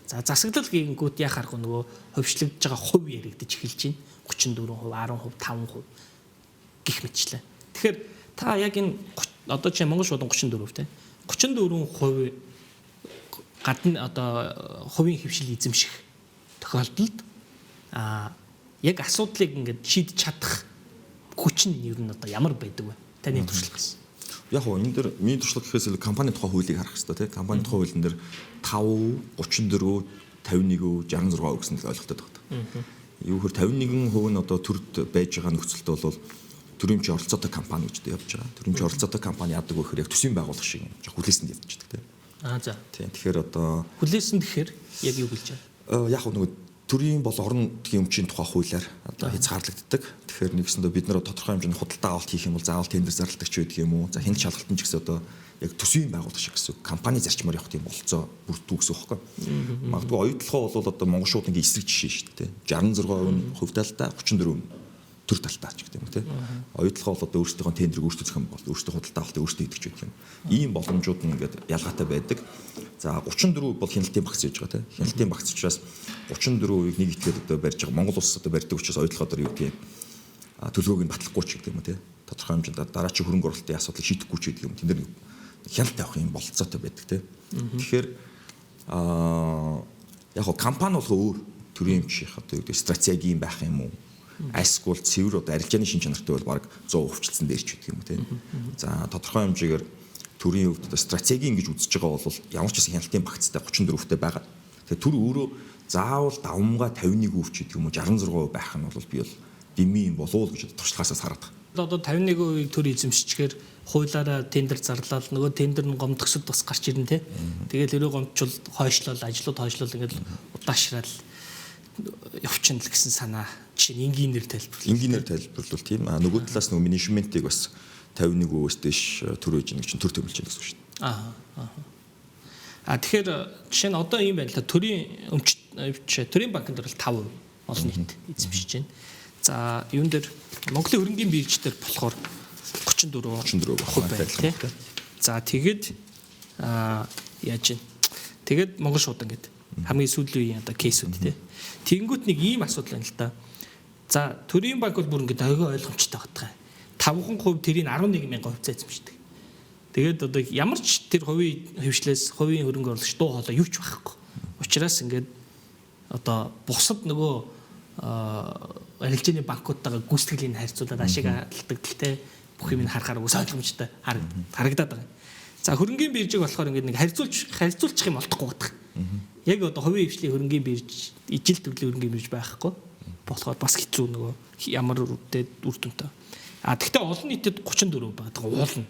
За засаглал гэнгүүт яах аргагүй нөгөө хувьчлагдж байгаа хувь яригдаж эхэлж байна. 34%, 10%, 5% гих мэтчлээ. Тэгэхээр та яг энэ одоо чинь Монгол шуудан 34% тий. 34% гадна одоо хувийн хэвшил эзэмших тохиолдолд яг асуудлыг ингээд шийдэж чадах хүч нь ер нь одоо ямар байдаг вэ? Таны туршлагаас. Яг гоо энэ дэр миний туршлага гэхээс илүү компани тухай хуулийг харах хэрэгтэй тий. Компани тухай хуулийн дээр 5, 34, 51, 66% гэсэн ойлголттой байна. Юу гэхээр 51% нь одоо төрд байж байгаа нөхцөлд бол төрийн өмчийн оролцоотой компани гэж явж байгаа. Төрийн өмчийн оролцоотой компани яадаг вэ гэхээр яг төсвийн байгууллага шиг юм. Жох хүлээсэнд явчихдаг тий. Аа за. Тийм. Тэгэхээр одоо хүлээсэн гэхээр яг юу гэлж байна? Яг нөгөө төрийн бол орон нутгийн өмчийн тухай хуулиар одоо хязгаарлагддаг. Тэгэхээр нэгсэндээ бид нар тодорхой хэмжээний худалдаа авалт хийх юм бол заавал тендер зарладаг ч байдаг юм уу? За хяналт шалгалтын ч гэсэн одоо яг төсвийн байгууллага шиг гэсэн компани зарчмаар явах тийм болцоо бүрдүү гэсэн үг байхгүй. Магадгүй оюутлогоо бол одоо Монгол шуудангийн эсрэг жишээ шүү дээ. 66% нь хувь талдаа, 34% төр талдаа ч гэдэг юм тий. Оюутлогоо бол одоо өөрсдийнхөө тендрийг өөрсдөө зохион байгуул, өөрсдөө худалдаа авалтыг өөрсдөө хийдэг ч гэдэг юм. Ийм боломжууд нь ингээд ялгаатай байдаг. За 34% бол хяналтын багц хийж байгаа тий. Хяналтын багц учраас 34%-ийг нэг итгээд одоо барьж байгаа. Монгол улс одоо барьдаг учраас оюутлогоо одоо юу гэдэг юм төлөвлөгөөг нь батлахгүй ч гэдэг юм тий. Тодорхой хэмжээнд дараачийн хөрөнгө оруулалтын асуудлыг шийдэхгүй ч гэдэг юм. Тэн дээр хяналт тавих юм бололцоотой байдаг тий. Тэгэхээр яг го компани болго өөр төрийн эмчийнх одоо юу гэдэг стратеги юм байх юм уу? Айсгүй бол цэвэр одоо арилжааны шин чанартай бол баг 100 хувьчлсан дээр ч гэдэг юм тий. За тодорхой хэмжээгээр төрийн хувьд одоо стратеги ингэж үзэж байгаа бол ямар ч гэсэн хяналтын багцтай 34-тэй байгаа. Тэгэхээр төр өөрөө заавал давмгаа 51% ч гэдэг юм уу 66% байх нь бол би бол дэмий юм болов уу гэж туршлагаасаас хараад байгаа. Одоо 51%-ийг төр эзэмшчихээр хуулиараа тендер зарлал нөгөө тендер нь гомдгсод бас гарч ирнэ тий. Тэгэл өрөө гомдчул хойшлол ажлууд хойшлол ингээд удаашраал явчихна л гэсэн санаа жишээ нь энгийнээр тайлбарлал. Энгийнээр тайлбарлавал тийм. А нөгөө талаас нөгөө менежментийг бас 51%-өөс дээш төр байж нэг чинь төр төмөлж байна гэсэн үг шүү дээ. Аа. Тэгэхээр жишээ нь одоо ийм байна л да. Төрийн өмч төрийн банкнд бол 5% олон нийт эзэмшиж байна. За юун дээр Монголын хөрөнгийн бирж дээр болохоор 34% байна тий. За тэгээд яаж вэ? Тэгээд Монгол шуудан гэдэг хамгийн сүүлийн үеийн одоо кейсүүд тий. Тэгэнгүүт нэг ийм асуудал байна л да. За төрийн банк бол бүр ингээд ойгоо ойлгомжтой байгаа. 5% тэрийг 11,000 хувьцаа эзэмшдэг. Тэгээд одоо ямар ч тэр хувийн хөвшлээс хувийн хөрөнгө оруулагч дуу хоолой юу ч байхгүй. Учираас ингээд одоо бусад нөгөө арилжааны банкудтайгаа гүйцэтгэлийг харьцуулаад ашиг алдагдaltaй те бүх юм харахаар үс ойлгомжтой харагдаад байгаа. За хөрөнгийн биржийг болохоор ингээд нэг харьцуулчих юм олдохгүй байдаг. Яг одоо хувийн хвшлийн хөрөнгийн бирж, ижил төрлийн хөрөнгийн бирж байхгүй болохоор бас хэцүү нөгөө ямар үр дүнтэй. А тэгвэл олон нийтэд 34 байдаг уулна.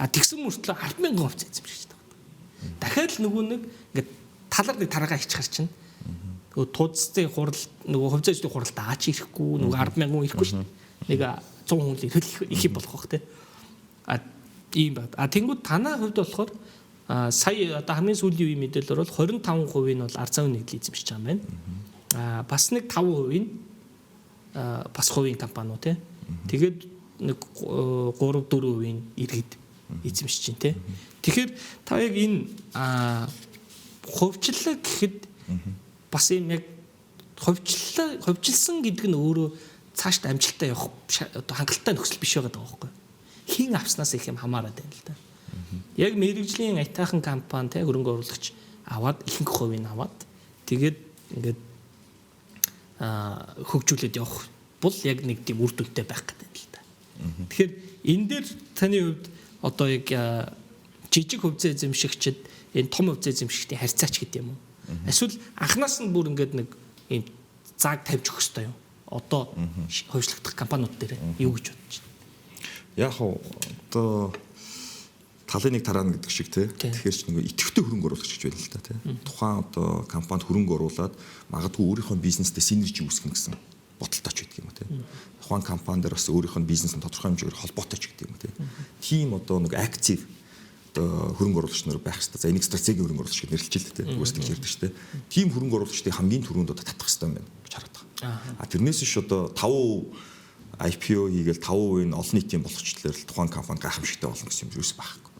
А тэгсэн мөртлөө 10,000 хувьцаа эзэмшиж байгаа. Дахиад л нөгөө нэг ингээд талаар нэг тараагаа хийчихэр чинь нөгөө тууцын хурал нөгөө хувьцаа эзэмшлийн хуралд аач ирэхгүй нөгөө 10,000 хүн ирэхгүй шүү дээ. Нэг 100 хүн л ирэх их юм болох бох те. А ийм байна. А тэнгууд танаа хувьд болохоор сая одоо хамгийн сүүлийн үеийн мэдээлэлээр бол 25% нь бол ард замын нэгдэл эзэмшиж байгаа юм байна. А бас нэг 5% нь бас хувийн компаниуд те. Тэгээд нэг 3 4% нь иргэд эзэмшиж байна те. Тэгэхээр та яг энэ хувьчлал гэхэд бас юм яг хувьчилсан гэдэг нь өөрөө цаашд амжилттай явах одоо хангалттай нөхцөл биш байгаа байхгүй. Хин авснаас их юм хамаарат байна л да. Яг мэрэгжлийн аятайхан компани те хөрөнгө оруулагч аваад ихэнх хувийг аваад тэгээд ингээд хөгжүүлээд явах бол яг нэг тийм үр дүнтэй байх гэдэг юм л да. Тэгэхээр энэ дээр таны хувьд одоо яг жижиг хувьцаа эзэмшигчид энэ том хувьцаа эзэмшигчдийн харьцаач гэдэг юм уу? Эсвэл анханаас нь бүр ингээд нэг ийм зааг тавьж өгөх ёстой юм. Одоо хувьчлагдах компаниуд дээр юу гэж бодож байна? Яг хуу одоо талын нэг тараана гэдэг шиг тий. Тэгэхээр ч нэг идэвхтэй хөрөнгө оруулагч гэж байна л да тий. Тухайн одоо компанид хөрөнгө оруулаад магадгүй өөрийнхөө бизнестэй синержи үүсгэнэ гэсэн бодолтой ч байдаг юм тий. Тухайн компани дээр бас өөрийнх нь бизнес нь тодорхой хэмжээгээр холбоотой ч гэдэг юм тий. Тийм одоо нэг актив одоо хөрөнгө оруулагч нар байх хэрэгтэй. За, энийг стратегийн хөрөнгө оруулагч гэж нэрлэж л дээ. Угсаа тэгж ярьдаг шүү дээ. Тийм хөрөнгө оруулагчдыг хамгийн түрүүнд одоо татах хэрэгтэй юм байна гэж хараад байгаа. А тэрнээс биш одоо 5% IPO хийгээл 5% нь олон нийтийн болгочлоор л тухайн компани гайхамшигтай болно гэсэн юм юус байхгүй.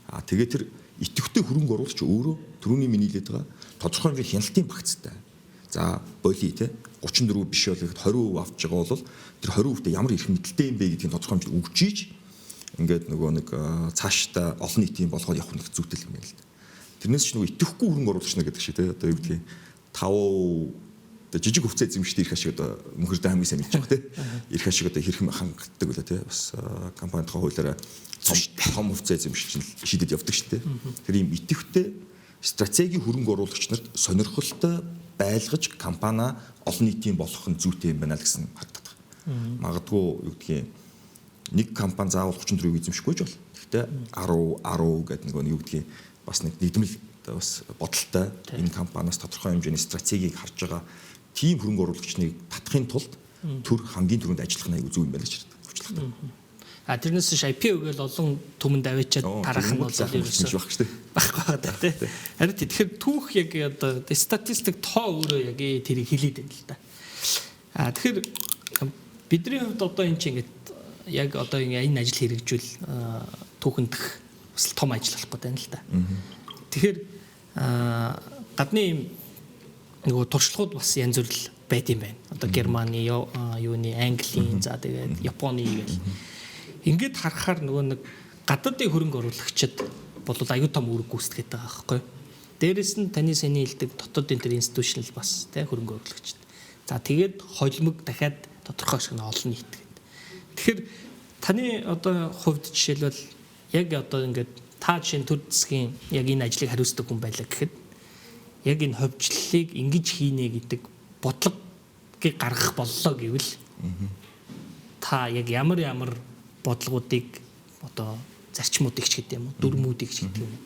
А тэгээ тэр идэвхтэй хөрөнгө оруулагч өөрөө түрүүний миний хэлээд байгаа тодорхой хэмжээний хяналтын багцтай. За, боли те, 34 биш бол 20% авч байгаа бол тэр 20%-тэй ямар эрх мэдэлтэй юм бэ гэдгийг тодорхой хэмжээнд өгч ийж ингээд нөгөө нэг цаашдаа олон нийтийн болгоод явах нэг зүйтэй юм байна л да. Тэрнээс ч нөгөө идэвхгүй хөрөнгө оруулагч нар гэдэг шиг те, одоо юу гэдгийг, 5 одоо жижиг хувьцаа эзэмшдэг эрх ашиг одоо мөнхөрдөө хамгийн сайн мэдж байгаа те. Эрх ашиг одоо хэрхэн хангалтдаг үлээ те. Бас компани тухай хуулиараа том хувьцаа эзэмшигч нь шийдэд явдаг шүү дээ. Тэр ийм идэвхтэй стратегийн хөрөнгө оруулагч нарт сонирхолтой байлгаж компани олон нийтийн болгох нь зүйтэй юм байна л гэсэн харагдаад байна. Магадгүй юу гэдгийг, нэг компани заавал 34-ийг эзэмшихгүй ч бол. Гэхдээ 10 10 гэдэг нөгөө юу гэдгийг, бас нэг нэгдмэл одоо бас бодолтой, энэ компаниас тодорхой хэмжээний стратегийг харж байгаа тийм хөрөнгө оруулагчныг татахын тулд төр хамгийн түрүүнд ажиллах нь аягүй зөв юм байна гэж хардаг. Хувьчлагтай. А тэрнээс биш IPO гээл олон түмэнд аваачаад тарах нь бол ерөөсөө байх шүү дээ. Байхгүй байгаа тий. Харин тэгэхээр түүх яг одоо статистик тоо өөрөө яг тэрийг хэлээд байна л да. А тэгэхээр бидний хувьд одоо энэ чинь ингээд яг одоо энэ ажил хэрэгжүүл түүхэндх бас том ажил болох гэдэг байна л да. Тэгэхээр гадны юм нөгөө туршлагууд бас янз бүр л байд юм байна. Одоо Германы, юуны, Английн, за тэгээд Японы гэл. Ингээд харахаар нөгөө нэг гадаадын хөрөнгө оруулагчид бол аюу том үүрэг гүйцэтгээд байгаа байхгүй юу? Дээрэс нь таны саний хэлдэг дотоодын тэр institutional бас тий хөрөнгө оруулагчид. За, тэгээд холимог дахиад тодорхой хэсэг нь олон нийт гэдэг. Тэгэхээр таны одоо хувьд жишээлбэл яг одоо ингээд та жишээ нь төр засгийн яг энэ ажлыг хариуцдаг хүн байлаа гэхэд яг энэ хувьчлалыг ингэж хийнэ гэдэг бодлогыг гаргах боллоо гэвэл та яг ямар ямар бодлогоодыг, одоо зарчмуудыг ч гэдэг юм уу, дүрмүүдийг ч гэдэг юм уу,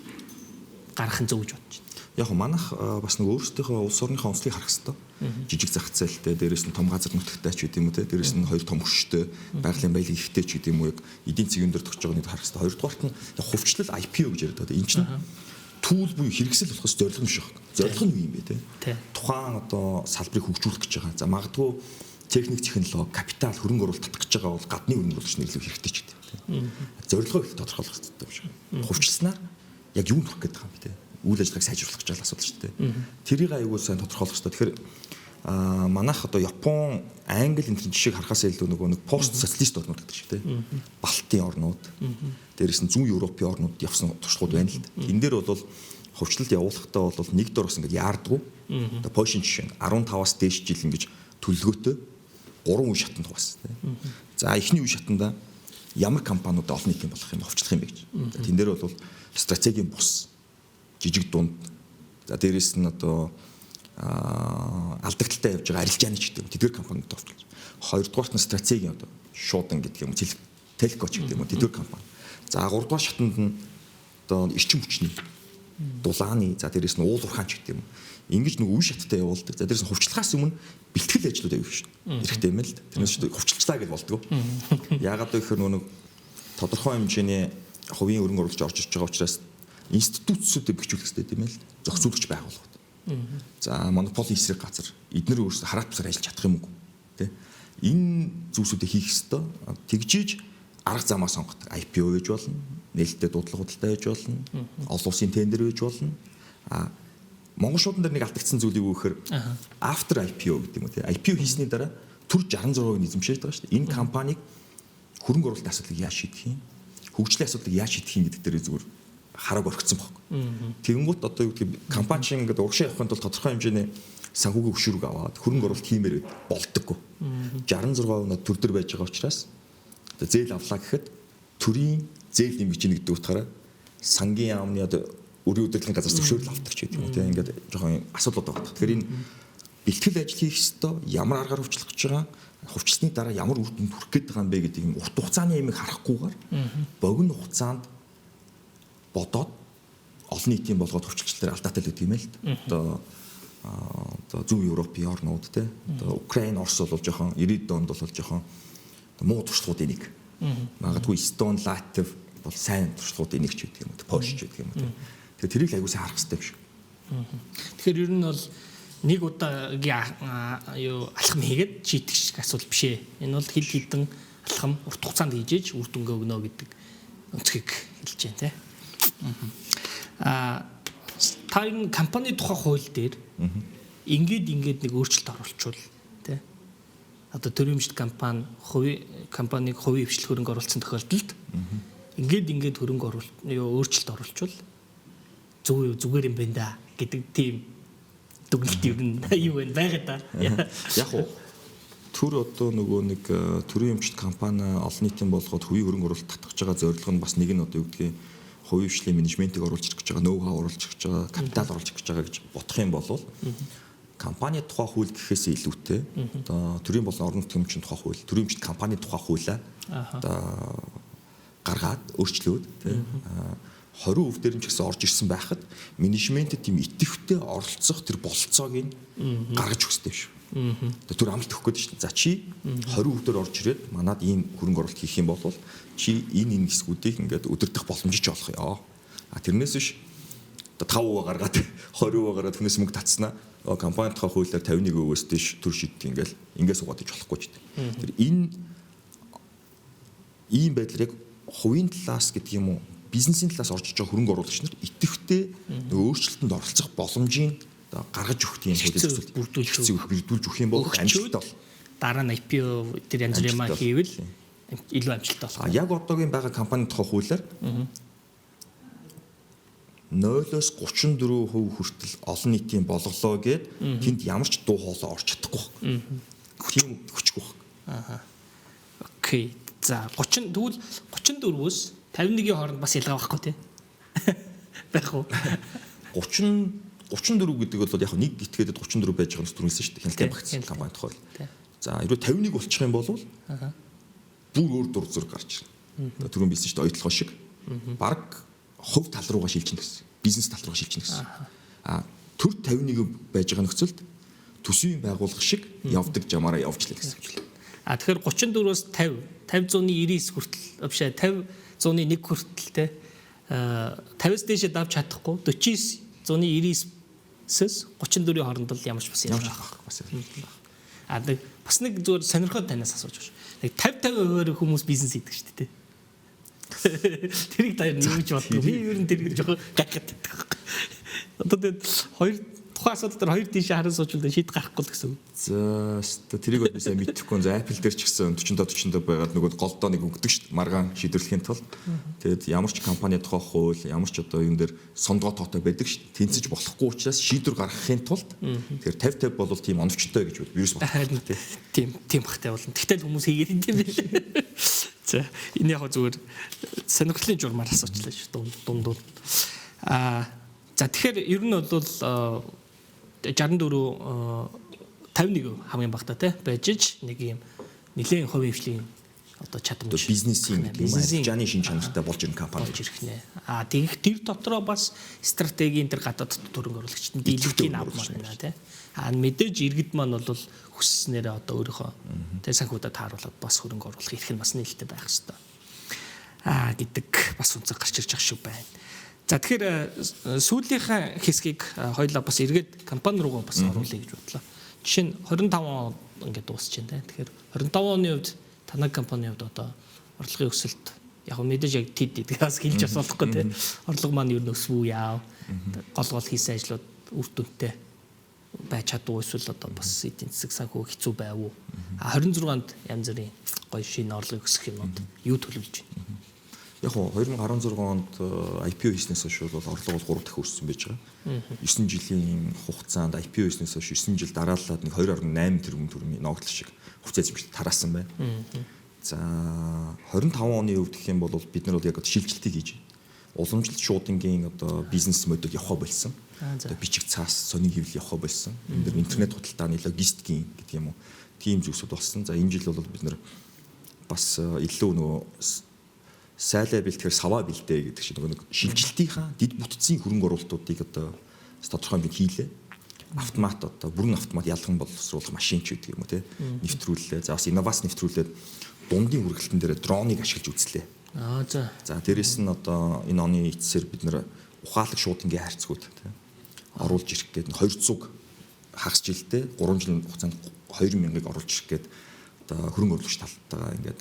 гаргах нь зөв гэж бодож байна? Яг нь манайх бас нэг өөрсдийнхөө улс орныхоо онцлогийг харах хэрэгтэй. Жижиг зах зээлтэй, дээрэс нь том газар нутагтай ч гэдэг юм уу те, дээрэс нь хоёр том хөштэй, байгалийн баялаг ихтэй ч гэдэг юм уу, яг эдийн засгийн өндөр тогтож байгааг харах хэрэгтэй. Хоёрдугаарт нь хувьчлал IPO гэж яриад байгаа. Энэ чинь tool буюу хэрэгсэл болохоос зорилго биш байна. Зорилго нь юу юм бэ те? Тухайн одоо салбарыг хөгжүүлэх гэж байгаа. За, магадгүй техник, технологи, капитал, хөрөнгө оруулалт татах гэж байгаа бол гадны хөрөнгө оруулагч нар илүү хэрэгтэй ч гэдэг тийм. Зорилгоо их тодорхойлох хэрэгтэй юм шиг. Хувьчилснаар яг юунд хүрэх гээд байгаа юм бэ те? Үйл ажиллагааг сайжруулах гэж байгаа асуудал шүү дээ. Тэрийг аягүй сайн тодорхойлох хэрэгтэй. Тэгэхээр манайх одоо Япон, Англи энэ жишээг харахаас илүү нөгөө нэг пост социалист орнууд гэдэг шиг тийм. Балтийн орнууд, дээрэс нь зүүн Европын орнууд явсан туршлагууд байна л да. Энэ дээр бол хувьчлалт явуулахдаа бол нэг дор бас ингээд яардгүй. Одоо Польшийн жишээ нь 15-аас дээш жил ингэж төлөвлөгөөтэй гурван үе шатанд хуваасан тийм. За, эхний үе шатанда ямар компаниуд олон нийтийн болох юм, хувьчлах юм бэ гэж. Тэн дээр бол стратегийн бус, жижиг дунд, за дээрэс нь одоо алдагдaltaй явж байгаа арилжааны ч гэдэг юм. Тэдгээр компаниуд хувьчлаж. Хоёрдугаарт нь стратегийн одоо шуудан гэдэг юм, telco ч гэдэг юм уу, тэдгээр компани. За, гуравдугаар шатанд нь одоо эрчим хүчний, дулааны, за дээрэс нь уул уурхаан ч гэдэг юм. Ингэж нэг үе шаттай явуулдаг. За, дээрэс нь хувьчлахаас өмнө бэлтгэл ажлууд аягүй шүү. Хэрэгтэй юм л да. Тэрнээс ч хувьчилчлаа гэж болдгоо. Яагаад вэ гэхээр нөгөө нэг тодорхой хэмжээний хувийн хөрөнгө оруулалт орж ирж байгаа учраас институцүүдэд бэхжүүлэх хэрэгтэй юм л. Зохицуулагч байгууллагууд. За, монополийн эсрэг газар эднэр өөрсдөө хараат бусаар ажиллаж чадах юм уу? Тэ? Энэ зүйлсүүдийг хийх ёстой. Тэгжиж арга замаа сонгодог. IPO байж болно, нээлттэй дуудлага худалдаа байж болно, олон улсын тендер байж болно. А Монгол шуудан дээр нэг алдагдсан зүйл юу гэхээр after IPO гэдэг юм уу те. IPO хийсний дараа төр 66% эзэмшээж байгаа шүү дээ. Энэ компанийг хөрөнгө оруулалтын асуудлыг яаж шийдэх юм? Хөгжлийн асуудлыг яаж шийдэх юм гэдэг дээр зүгээр харааг орхисон байхгүй. Тэгэнгүүт одоо юу гэдгийг, компани чинь ингээд урагшаа явахын тулд тодорхой хэмжээний санхүүгийн хөшүүрэг аваад хөрөнгө оруулалт хиймээр болдоггүй. 66% нь төр дөр байж байгаа учраас одоо зээл авлаа гэхэд төрийн зээл нэмэгдэж гэнэ гэдэг утгаараа сангийн яамны одоо өрийн удирдлагын газар зөвшөөрөл авдаг ч гэдэг юм уу тийм, ингээд жоохон асуудлууд байгаа. Тэгэхээр энэ бэлтгэл ажил хийх ёстой, ямар аргаар хувьчлах гэж байгаа, хувьчлсны дараа ямар үр дүнд хүрэх гээд байгаа юм бэ гэдэг юм урт хугацааны юмыг харахгүйгээр богино хугацаанд бодоод олон нийтийн болгоод хувьчлалаар алдаатай л гэдэг юм л. Одоо зүүн Европын орнууд те, одоо Украин, Орос бол жоохон 90-ад онд бол жоохон муу туршлагуудын нэг. Магадгүй Эстон, Латв бол сайн туршлагуудын нэг ч гэдэг юм уу, Porsche ч гэдэг юм уу. Тэгэхээр тэрийг л аягүй сайн харах хэрэгтэй юм шиг. Тэгэхээр ер нь бол нэг удаагийн юу алхам хийгээд шийдэх шиг асуудал биш ээ. Энэ бол хэд хэдэн алхам урт хугацаанд хийж ээж үр дүнгээ өгнө гэдэг өнцгийг хэлж байна те. Та энэ компани тухай хууль дээр ингээд нэг өөрчлөлт оруулчвал те. Одоо төрийн өмчт компани хувийн компаниг хувийн хвшил хөрөнгө оруулсан тохиолдолд ингээд хөрөнгө оруулалт юу өөрчлөлт оруулчвал зөв зүгээр юм байна да гэдэг тийм дүгнэлт ер нь юу вэ байгаа да. Яг уу төр одоо нөгөө нэг төрийн өмчт компани олон нийтийн болгоод хувийн хөрөнгө оруулалт татгаж байгаа зорилго нь бас нэг нь одоо юу гэдгийг хувийн хвшлийн менежментийг оруулж ирэх гэж байгаа, ноу хау оруулж ирэх гэж байгаа, капитал оруулж ирэх гэж байгаа гэж бодох юм бол компани тухай хууль гэхээс илүүтэй одоо төрийн болон орон нутгийн өмчийн тухай хууль, төрийн өмчт компани тухай хуулиа одоо гаргаад өөрчлөөд тий 20% дээр нь ч гэсэн орж ирсэн байхад менежментэд тийм идэвхтэй оролцох тэр бололцоог нь гаргаж өгөх хэрэгтэй шүү. Одоо түр амлалт өгөх гээд шүү дээ. За чи 20% дээр орж ирээд манад ийм хөрөнгө оруулалт хийх юм бол чи энэ хэсгүүдийг ингээд удирдах боломжтой болох ёо. А тэрнээс биш одоо 5% гаргаад 20% гаргаад хүнээс мөнгө татснаа компани тухай хуулиар 51%-өөс дээш төр шийддэг ингээл ингээд суугаад иж болохгүй ч гэдэг. Тэр энэ ийм байдлаар яг хувийн талаас гэдэг юм уу бизнесийн талаас орж иж байгаа хөрөнгө оруулагч нар идэвхтэй нөгөө өөрчлөлтөнд оролцох боломжийг одоо гаргаж өгөх тийм хууль зүйн бүрдүүлж өгөх юм бол амжилттай бол. Дараа нь IPO тэр янз бүрийн юм хийвэл илүү амжилттай болох. Яг одоогийн байгаа компани тухай хуулиар 0-оос 34% хүртэл олон нийтийн болголоо гэд тэнд ямар ч дуу хоолой орч чадахгүй байна. Тийм хүчгүй байна. Окей. За 30 тэгвэл 34-өөс 51-ийн хооронд бас ялгаа байхгүй тий. Байх уу? 34 гэдэг бол яг нэг итгээд 34 байж байгаа нь түрүүлсэн шүү дээ. Хяналтын багц компани тухай. За хэрвээ 51 болчих юм бол бүр өөр дур зүрх гарч ирнэ. Түрүүн билсэн шүү дээ оюутлогоо шиг. Бараг хувь тал руугаа шилжинэ гэсэн. Бизнес тал руугаа шилжинэ гэсэн. А төр 51 байж байгаа нөхцөлд төсвийн байгууллага шиг явдаг жамаараа явж лээ гэсэн. А тэгэхээр 34-өөс 50, 50 199 хүртэл биш 50 101 хүртэл те 50-аас дээшээ давж чадахгүй 49 199-өөс 34-ийн хооронд л ямар ч бас ялгаа байхгүй бас. А нэг бас нэг зүгээр сонирхол танаас асууж байна. Нэг 50 50% хүмүүс бизнес хийдэг шүү дээ. Тэрийг та юу гэж боддог? Би ер нь тэрийг жоохон гайхаад байдаг байхгүй. Одоо тэгээд хоёр тухайн асуудал дээр хоёр тийшээ харан суучвал шийд гарахгүй л гэсэн үг. За өстө тэрийг бол би сайн мэдэхгүй. За Apple дээр ч гэсэн 47 47 байгаад нөгөө голдоо нэг өгдөг шүү дээ. Маргаан шийдвэрлэхийн тулд. Тэгээд ямар ч компани тухай хууль, ямар ч одоо юм дээр сондгоо тоотой байдаг шүү дээ. Тэнцэж болохгүй учраас шийдвэр гаргахын тулд тэгэхээр 50 50 бол тийм оновчтой гэж вирус боддог. Тийм бахтай болно. Тэгтэл хүмүүс хийгээд идэм байх. За энэ яг зүгээр сонирхлын журмаар асуучлаа шүү дундууд. Аа за тэгэхээр ер нь бол 64 51 хамгийн багтаа те байж ич нэг юм нэлээд хувийн хвшлийн одоо чадамж бизнесийн гэдэг юм арилжааны шин чанартай болж ирнэ компани болж ирэх нэ. А тэгэх тэр дотроо бас стратегийн тэр гадаад хөрөнгө оруулагчид нь дийлэнхийг авмаар байна те. А мэдээж иргэд маань бол хүсснээрээ одоо өөрийнхөө тэ санхүүдээ тааруулаад бас хөрөнгө оруулах эрх нь бас нээлттэй байх хэвээр. А гэдэг бас үнцэг гарч ирж байгаа шүү байна. За тэгэхээр сүүлийнхээ хэсгийг хоёлаа бас эргээд компани руугаа бас оруулъя гэж бодлоо. Жишээ нь 25 он ингээд дуусч байна те. Тэгэхээр 25 оны хувьд танай компанийн хувьд одоо орлогын өсөлт яг мэдээж яг тэд гэдэг бас хэлж бас болохгүй те. Орлого маань ер нь өсвүү яав. Гол хийсэн ажлууд үр дүнтэй байж чадвуу эсвэл одоо бас эдийн засаг санхүү хэцүү байв уу? А 26-нд янз бүрийн гоё шинэ орлогыг өсгөх юмнууд юу төлөвлөж байна? Яг нь 2016 онд IPO хийснээс хойш бол орлого бол 3 дахин өссөн байж байгаа. 9 жилийн хугацаанд IPO хийснээс хойш 9 жил дараалаад нэг 2.8 тэрбум төгрөгийн ногдол шиг хувьцаа эзэмшилт тараасан байна. За 25 оны хувьд гэх юм бол бид нар бол яг шилжилтийг хийж байна. Уламжлалт шуудангийн одоо бизнес модель явахаа болсон. Одоо бичиг цаас сонин хэвлэл явахаа болсон. Энэ дэр интернет худалдааны логистикийн гэдэг юм уу. Тийм зүйлсүүд болсон. За энэ жил бол бид нар бас илүү нөгөө сайлаа бэлтгэхэр саваа бэлдээ гэдэг шиг нөгөө нэг шилжилтийнхаа дэд бүтцийн хөрөнгө оруулалтуудыг одоо тодорхой хэмжээнд хийлээ. Автомат одоо бүрэн автомат ялган боловсруулах машин ч гэдэг юм уу те нэвтрүүллээ. За бас инновац нэвтрүүлээд дундын хүргэлтэн дээр дроныг ашиглаж үзлээ. Аа за. За дээрэс нь одоо энэ оны эцсээр бид нэр ухаалаг шуудангийн хайрцагуд тийм оруулж ирэх гээд 200 хагас жилдээ 3 жилийн хугацаанд 2000-ыг оруулж ирэх гээд одоо хөрөнгө оруулагч талтайгаа ингээд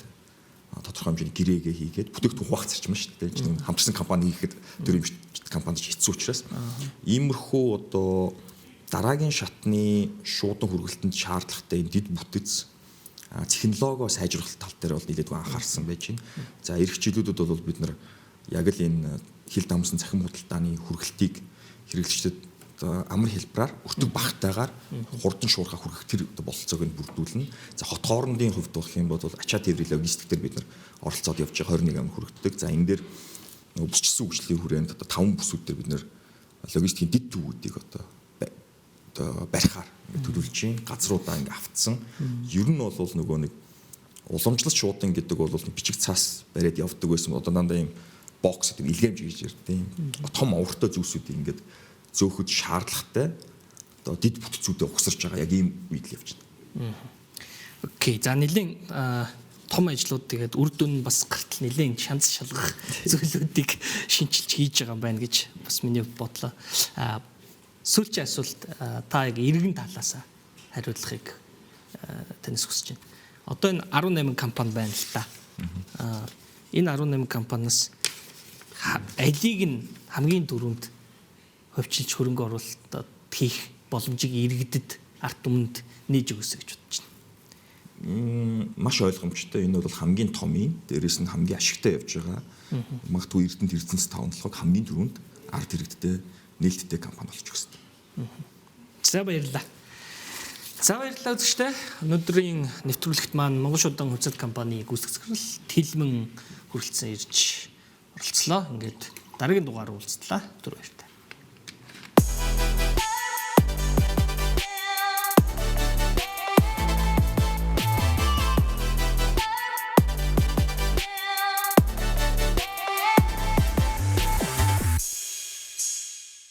тодорхой хэмжээний гэрээгээ хийгээд бүтээгдэхүүн хуваах зарчим шүү дээ. Чинь хамтарсан компани хийхэд төрийн компанид хэцүү учраас иймэрхүү одоо дараагийн шатны шуудан хүргэлтэнд шаардлагатай энэ дэд бүтэц технологио сайжруулах тал дээр бол нэлээдгүй анхаарсан байж байна. За ирэх жилүүдэд бол бид нар яг л энэ хил дамсан цахим худалдааны хүргэлтийг хэрэглэгчдэд амар хэлбраар өртөг багтаагаар хурдан шуурхаа хүргэх тэр бололцоог нь бүрдүүлнэ. За хот хоорондын хувьд болох юм бол ачаа тээврийн логистик дээр бид нар оролцоод явж байгаа 21 ам хүргэдэг. За энэ дээр нөгөө бүсчсэн хөгжлийн хүрээнд одоо 5 бүсүүд дээр бид нар логистикийн дэд төвүүдийг одоо барихаар ингээд төлөвлөж чинь газруудаа ингээд автсан. Ер нь бол нөгөө нэг уламжлалт шуудан гэдэг бол бичиг цаас бариад явдаг байсан. Одоо дандаа ийм бокс гэдэг илгээмж гэж ярьдیں۔ Том овртой зүйлсүүдийг ингээд зөөхөд шаардлагатай одоо дэд бүтцүүдээ угсарч байгаа яг ийм үед л явж байна. Окей. За нэлийн том ажлууд тэгээд үр дүн бас гартал нэлийн шанс шалгах зүйлүүдийг шинчилж хийж байгаа юм байна гэж бас миний бодлоо. Сүүлчийн асуулт та яг эргэн талаас хариулахыг танаас хүсэж байна. Одоо энэ 18 компани байна л та. Энэ 18 компаниас алийг нь хамгийн түрүүнд хувьчилж хөрөнгө оруулалт хийх боломжийг иргэдэд ард түмэнд нээж өгөөсэй гэж бодож байна. Маш ойлгомжтой. Энэ бол хамгийн томын, дээрэс нь хамгийн ашигтай явж байгаа. Магадгүй Эрдэнэт Эрдэнэс 5-7-г хамгийн түрүүнд ард иргэдтэй нээлттэй компани болж өгсөн. За баярлалаа. За баярлалаа үзэгчдээ. Өнөөдрийн нэвтрүүлэгт маань Монгол Шуудан хувьцаат компани гүйцэтгэх захирал Тэлмэн хүрэлцэн ирж оролцлоо. Ингээд дараагийн дугаар уулзтлаа. Түр баяртай.